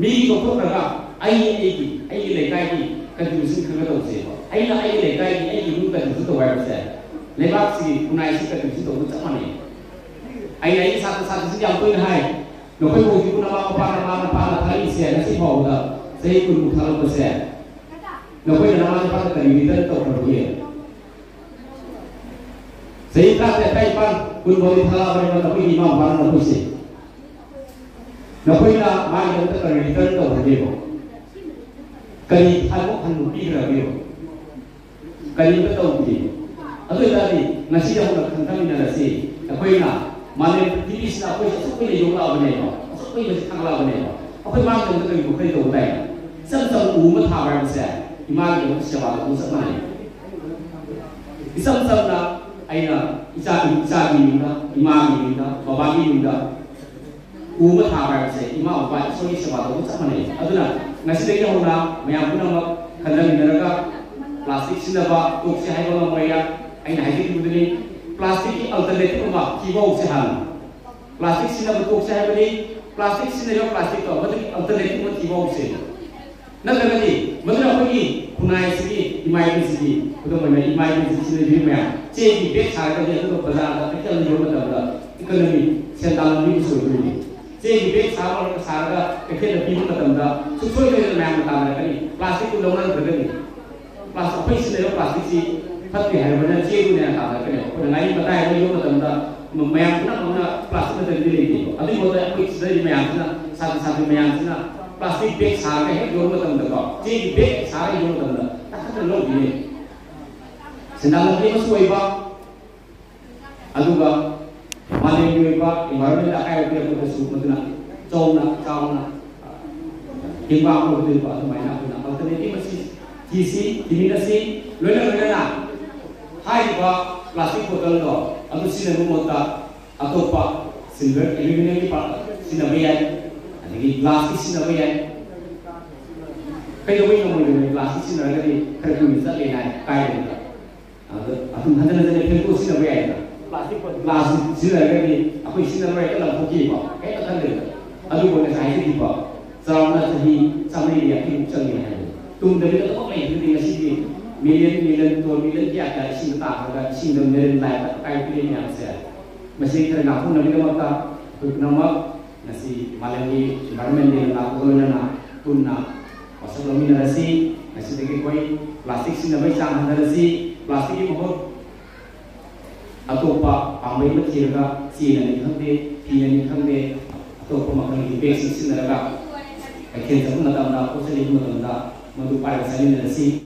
ꯃꯤꯒꯤ ꯇꯣꯛꯊꯣꯛꯈ꯭ꯔꯒ ꯑꯩ ꯑꯩꯒꯤ, ꯑꯩꯒꯤ ꯂꯩꯀꯥꯏꯒꯤ ꯀꯟꯇ꯭ꯔꯤꯕ꯭ꯌꯨꯁꯟ ꯈꯔ ꯇꯧꯁꯦꯕ꯫ ꯑꯩꯅ ꯑꯩꯒꯤ ꯂꯩꯀꯥꯏꯒꯤ ꯑꯩꯒꯤ ꯏꯃꯨꯡ ꯀꯟꯇ꯭ꯔꯤꯕ꯭ꯌꯨꯁꯟ ꯇꯧꯕ ꯍꯥꯏꯕꯁꯦ ꯂꯩꯕꯥꯛꯁꯤꯒꯤ ꯈꯨꯟꯅꯥꯏꯁꯤ ꯀꯟꯇ꯭ꯔꯤꯕ꯭ꯌꯨꯁꯟ ꯇꯧꯕ ꯆꯞ ꯃꯥꯟꯅꯩ꯫ ꯑꯩꯅ ꯑꯩꯒꯤ ꯁꯥꯇ꯭ꯔ ꯁꯥꯇ꯭ꯔꯤꯁꯤꯡ ꯌꯥꯝ ꯇꯣꯏꯅ ꯍꯥꯏ, ꯅꯈꯣꯏꯕꯨ ꯍꯧꯖꯤꯛꯄꯨ ꯅꯃꯥ ꯃꯄꯥ, ꯅꯃꯥ ꯃꯄꯥꯅ ꯊꯥꯔꯛꯏꯁꯦ ꯉꯁꯤ ꯐꯥꯎꯕꯗ ꯆꯍꯤ ꯀꯨꯟꯃꯨꯛ ꯊꯥꯔꯛꯄꯁꯦ, ꯅꯈꯣꯏꯅ ꯅꯃꯥ ꯅꯄꯥꯗ ꯀꯔꯤ ꯔꯤꯇꯔꯟ ꯇꯧꯈ꯭ꯔꯕꯒꯦ? ꯆꯍꯤ ꯇꯔꯥꯇꯔꯦꯠ, ꯇꯔꯥꯅꯤꯄꯥꯟ, ꯀꯨꯟ ꯐꯥꯎꯗꯤ ꯊꯥꯔꯛꯑꯕꯅꯦꯕ ꯅꯈꯣꯏꯒꯤ ꯏꯃꯥ ꯕꯕꯥꯅ ꯅꯈꯣꯏꯁꯦ꯫ ꯅꯈꯣꯏꯅ ꯃꯥꯒꯤꯗꯃꯛꯇ ꯀꯔꯤ ꯔꯤꯇꯔꯟ ꯇꯧꯈ꯭ꯔꯒꯦꯕ? ꯀꯔꯤ ꯊꯕꯛ ꯍꯟꯕ ꯄꯤꯈ꯭ꯔꯒꯦꯕ? ꯀꯔꯤꯝꯇ ꯇꯧꯗꯦ꯫ ꯑꯗꯨ ꯑꯣꯏꯇꯥꯔꯗꯤ ꯉꯁꯤ ꯍꯧꯅ ꯈꯟꯊꯃꯤꯟꯅꯔꯁꯤ꯫ ꯑꯩꯈꯣꯏꯅ ꯃꯥꯂꯦꯝ ꯄ꯭ꯔꯤꯊꯤꯕꯤꯁꯤꯗ ꯑꯩꯈꯣꯏꯁꯦ ꯑꯁꯨꯛ ꯀꯨꯏꯅ ꯌꯣꯛꯂꯛꯑꯕꯅꯦꯕ, ꯑꯁꯨꯛ ꯀꯨꯏꯅ ꯊꯥꯒꯠꯂꯛꯑꯕꯅꯦꯕ꯫ ꯑꯩꯈꯣꯏ ꯃꯥꯒꯤꯗꯃꯛꯇ ꯀꯔꯤꯒꯨꯝꯕ ꯈꯔ ꯇꯧꯕ ꯇꯥꯏ꯫ ꯏꯆꯝ ꯆꯝꯅ ꯎ ꯑꯃ ꯊꯥꯕ ꯍꯥꯏꯕꯁꯦ ꯏꯃꯥꯒꯤꯗꯃꯛꯇ ꯁꯦꯕꯥ ꯇꯧꯕ ꯆꯞ ꯃꯥꯟꯅꯩ꯫ ꯏꯆꯝ ꯆꯝꯅ ꯑꯩꯅ ꯏꯆꯥ, ꯏꯆꯥꯒꯤ ꯌꯨꯝꯗ, ꯏꯃꯥꯒꯤ ꯌꯨꯝꯗ, ꯕꯕꯥꯒꯤ ꯌꯨꯝꯗ ꯎ ꯑꯃ ꯊꯥꯕ ꯍꯥꯏꯕꯁꯦ ꯏꯃꯥ ꯕꯕꯥ ꯏꯁꯣꯔꯒꯤ ꯁꯦꯕꯥ ꯇꯧꯕ ꯆꯞ ꯃꯥꯟꯅꯩ꯫ ꯑꯗꯨꯅ ꯉꯁꯤꯗꯒꯤ ꯍꯧꯅ ꯃꯌꯥꯝ ꯄꯨꯝꯅꯃꯛ ꯈꯟꯊꯃꯤꯟꯅꯔꯒ ꯄ꯭ꯂꯥꯁꯇꯤꯛ ꯁꯤꯖꯤꯟꯅꯕ ꯇꯣꯛꯁꯦ ꯍꯥꯏꯕ ꯉꯝꯃꯣꯏꯔꯥ? ꯑꯩꯅ ꯍꯥꯏꯖꯈꯤꯕꯗꯨꯅꯤ, ꯄ꯭ꯂꯥꯁꯇꯤꯛꯀꯤ ꯑꯜꯇꯔꯅꯦꯇꯤꯚ ꯑꯃ ꯊꯤꯕ ꯍꯧꯁꯦ ꯍꯥꯟꯅ꯫ ꯄ꯭ꯂꯥꯁꯇꯤꯛ ꯁꯤꯖꯤꯟꯅꯕ ꯇꯣꯛꯁꯦ ꯍꯥꯏꯕꯅꯤ, ꯄ꯭ꯂꯥꯁꯇꯤꯛ ꯁꯤꯖꯤꯟꯅꯔꯤꯕ ꯄ꯭ꯂꯥꯁꯇꯤꯛꯇꯣ ꯃꯗꯨꯒꯤ ꯑꯜꯇꯔꯅꯦꯇꯤꯚ ꯑꯃ ꯊꯤꯕ ꯍꯧꯁꯦ꯫ ꯅꯠꯇ꯭ꯔꯒꯗꯤ ꯃꯗꯨꯅ ꯑꯩꯈꯣꯏꯒꯤ ꯈꯨꯟꯅꯥꯏ ꯑꯁꯤꯒꯤ ꯏꯃꯥ ꯏꯕꯦꯟꯁꯤꯡꯒꯤ, ꯈꯨꯗꯝ ꯑꯣꯏꯅ ꯏꯃꯥ ꯏꯕꯦꯟꯁꯤꯡ ꯁꯤꯖꯤꯟꯅꯕꯤꯔꯤꯕ ꯃꯌꯥꯝ, ꯆꯦꯒꯤ ꯕꯦꯒ ꯁꯥꯔꯒꯗꯤ ꯑꯗꯨꯒ ꯕꯖꯥꯔꯗ ꯀꯩꯊꯦꯜꯗ ꯌꯣꯟꯕ ꯃꯇꯝꯗ ꯏꯀꯣꯅꯣꯃꯤ, ꯁꯦꯟ ꯇꯥꯟꯕ ꯃꯤꯕꯨ ꯁꯣꯏꯗꯣꯏꯅꯤ꯫ ꯆꯦꯒꯤ ꯕꯦꯒ ꯁꯥꯕ ꯂꯣꯏꯔꯒ ꯁꯥꯔꯒ ꯀꯩꯊꯦꯜꯗ ꯄꯤꯕ ꯃꯇꯝꯗ ꯁꯨꯡꯁꯣꯏ ꯁꯣꯏꯗꯅ ꯃꯌꯥꯝꯅ ꯇꯥꯟꯅꯔꯛꯀꯅꯤ꯫ ꯄ꯭ꯂꯥꯁꯇꯤꯛꯇꯨ ꯂꯧꯅꯗ꯭ꯔꯒꯗꯤ, ꯄ꯭ꯂꯥꯁ-, ꯑꯩꯈꯣꯏ ꯁꯤꯖꯤꯟꯅꯔꯤꯕ ꯄ꯭ꯂꯥꯁꯇꯤꯛꯁꯤ ꯐꯠꯇꯦ ꯍꯥꯏꯔꯕꯅꯤꯅ ꯆꯦꯗꯨꯅ ꯍꯦꯟꯅ ꯇꯥꯟꯅꯔꯛꯀꯅꯤ꯫ ꯑꯩꯈꯣꯏꯅ ꯉꯥꯔꯤ ꯃꯇꯥꯏ ꯑꯃ ꯌꯣꯟꯕ ꯃꯇꯝꯗ ꯃ-, ꯃꯌꯥꯝ ꯄꯨꯝꯅꯃꯛꯅ ꯄ꯭ꯂꯥꯁꯇꯤꯛ ꯅꯠꯇ꯭ꯔꯗꯤ ꯂꯩꯇꯦꯕ꯫ ꯑꯗꯨꯒꯤ ꯃꯍꯨꯠꯇ ꯑꯩꯈꯣꯏ ꯁꯤꯖꯤꯟꯅꯔꯤꯕ ꯃꯌꯥꯝꯁꯤꯅ, ꯁꯥꯇ꯭ꯔ ꯁꯥꯇ꯭ꯔꯤ ꯃꯌꯥꯝꯁꯤꯅ ꯄ꯭ꯂꯥꯁꯇꯤꯛ ꯕꯦꯒ ꯁꯥꯔꯒ ꯍꯦꯛ ꯌꯣꯟꯕ ꯃꯇꯝꯗꯀꯣ, ꯆꯦꯒꯤ ꯕꯦꯒ ꯁꯥꯔꯒ ꯌꯣꯟꯕ ꯃꯇꯝꯗ ꯇꯛꯈꯠꯇꯅ ꯂꯧꯈꯤꯅꯤ꯫ ꯁꯦꯟꯗꯥꯟ ꯂꯝꯕꯤ ꯑꯃꯁꯨ ꯑꯣꯏꯕ, ꯑꯗꯨꯒ ꯃꯥꯂꯦꯝꯒꯤ ꯑꯣꯏꯕ environment ꯑꯀꯥꯏꯕ ꯄꯤꯔꯛꯄꯗꯁꯨ ꯃꯗꯨꯅ ꯆꯥꯎꯅ ꯆꯥꯎꯅ ꯇꯦꯡꯕꯥꯡ ꯑꯣꯏꯒꯗꯣꯏꯕ꯫ ꯑꯗꯨꯃꯥꯏꯅ ꯑꯩꯈꯣꯏꯅ alternative ꯑꯁꯤ ꯊꯤꯁꯤ, ꯊꯤꯃꯤꯟꯅꯁꯤ꯫ ꯂꯣꯏꯅ ꯂꯣꯏꯅꯅ ꯍꯥꯏꯔꯤꯕ ꯄ꯭ꯂꯥꯁꯇꯤꯛ ꯕꯣꯇꯜꯗꯣ ꯑꯗꯨ ꯁꯤꯖꯤꯟꯅꯕ ꯃꯍꯨꯠꯇ ꯑꯇꯣꯞꯄ silver, aluminiumꯒꯤ ꯄꯥ-, ꯁꯤꯖꯤꯟꯅꯕ ꯌꯥꯏ, ꯑꯗꯒꯤ glassꯀꯤ ꯁꯤꯖꯤꯟꯅꯕ ꯌꯥꯏ꯫ ꯀꯩꯗꯧꯕꯩ ꯉꯝꯃꯣꯏꯗꯣꯏꯅꯣ? Glassꯀꯤ ꯁꯤꯖꯤꯟꯅꯔꯒꯗꯤ ꯈꯔ ꯀꯨꯏꯅ ꯆꯠꯂꯦ ꯍꯥꯏ ꯀꯥꯏꯗꯅ꯫ ꯑꯗ ꯑꯗꯨꯝ ꯍꯟꯖꯤꯟ ꯍꯟꯖꯤꯟ ꯐꯦꯡꯗꯣꯛꯑ ꯁꯤꯖꯤꯟꯅꯕ ꯌꯥꯏꯗꯅ꯫ Plastic glass ꯁꯤꯖꯤꯟꯅꯔꯒꯗꯤ ꯑꯩꯈꯣꯏ ꯁꯤꯖꯤꯟꯅꯔꯣꯏ ꯍꯦꯛꯇ ꯂꯪꯊꯣꯛꯈꯤꯕ, ꯀꯩꯝꯇ ꯈꯟꯗꯦꯗꯅ꯫ ꯑꯗꯨꯕꯨ ꯉꯁꯥꯏ ꯍꯥꯏꯖꯈꯤꯕ ꯆꯥꯎꯔꯥꯛꯅ ꯆꯍꯤ ꯆꯥꯃꯔꯤꯗ ꯌꯥꯡꯈꯩꯃꯨꯛ ꯆꯪꯉꯦ ꯍꯥꯏꯕꯗꯣ꯫ ꯇꯨꯡꯗꯕꯤꯗ ꯑꯗꯨꯃꯛ ꯂꯩꯈ꯭ꯔꯗꯤ ꯉꯁꯤꯗꯤ million, million, ton million ꯀꯌꯥ ꯀꯌꯥ ꯏꯁꯤꯡꯗ ꯇꯥꯈ꯭ꯔꯒ ꯏꯁꯤꯡꯗ marine life ꯑꯀꯥꯏꯕ ꯄꯤꯔꯤꯕ ꯃꯌꯥꯝꯁꯦ, ꯃꯁꯤ ꯈꯔ ꯉꯥꯛꯊꯣꯛꯅꯕꯒꯤꯗꯃꯛꯇ ꯑꯩꯈꯣꯏ ꯄꯨꯝꯅꯃꯛ ꯉꯁꯤ ꯃꯥꯂꯦꯝꯒꯤ environment day ꯂꯥꯛꯄꯒ ꯂꯣꯏꯅꯅ ꯄꯨꯟꯅ ꯂꯧꯃꯤꯟꯅꯔꯁꯤ꯫ ꯉꯁꯤꯗꯒꯤ ꯑꯩꯈꯣꯏ ꯄ꯭ꯂꯥꯁꯇꯤꯛ ꯁꯤꯖꯤꯟꯅꯕꯒꯤ ꯆꯥꯡ ꯍꯟꯊꯔꯁꯤ꯫ ꯄ꯭ꯂꯥꯁꯇꯤꯛꯀꯤ ꯃꯍꯨꯠ ꯑꯇꯣꯞꯄ ꯄꯥꯝꯕꯩ ꯑꯃ ꯊꯤꯔꯒ, ꯆꯦꯅꯅꯤ ꯈꯪꯗꯦ, ꯐꯤꯅꯅꯤ ꯈꯪꯗꯦ, ꯑꯇꯣꯞꯄ ꯃꯈꯜꯒꯤ ꯕꯦꯒꯁꯤꯡ ꯁꯤꯖꯤꯟꯅꯔꯒ ꯀꯩꯊꯦꯜ ꯆꯠꯄ ꯃꯇꯝꯗ, ꯄꯣꯠ ꯆꯩ ꯂꯩꯕ ꯃꯇꯝꯗ ꯃꯗꯨ ꯄꯥꯏꯔꯒ ꯆꯠꯃꯤꯟꯅꯔꯁꯤ꯫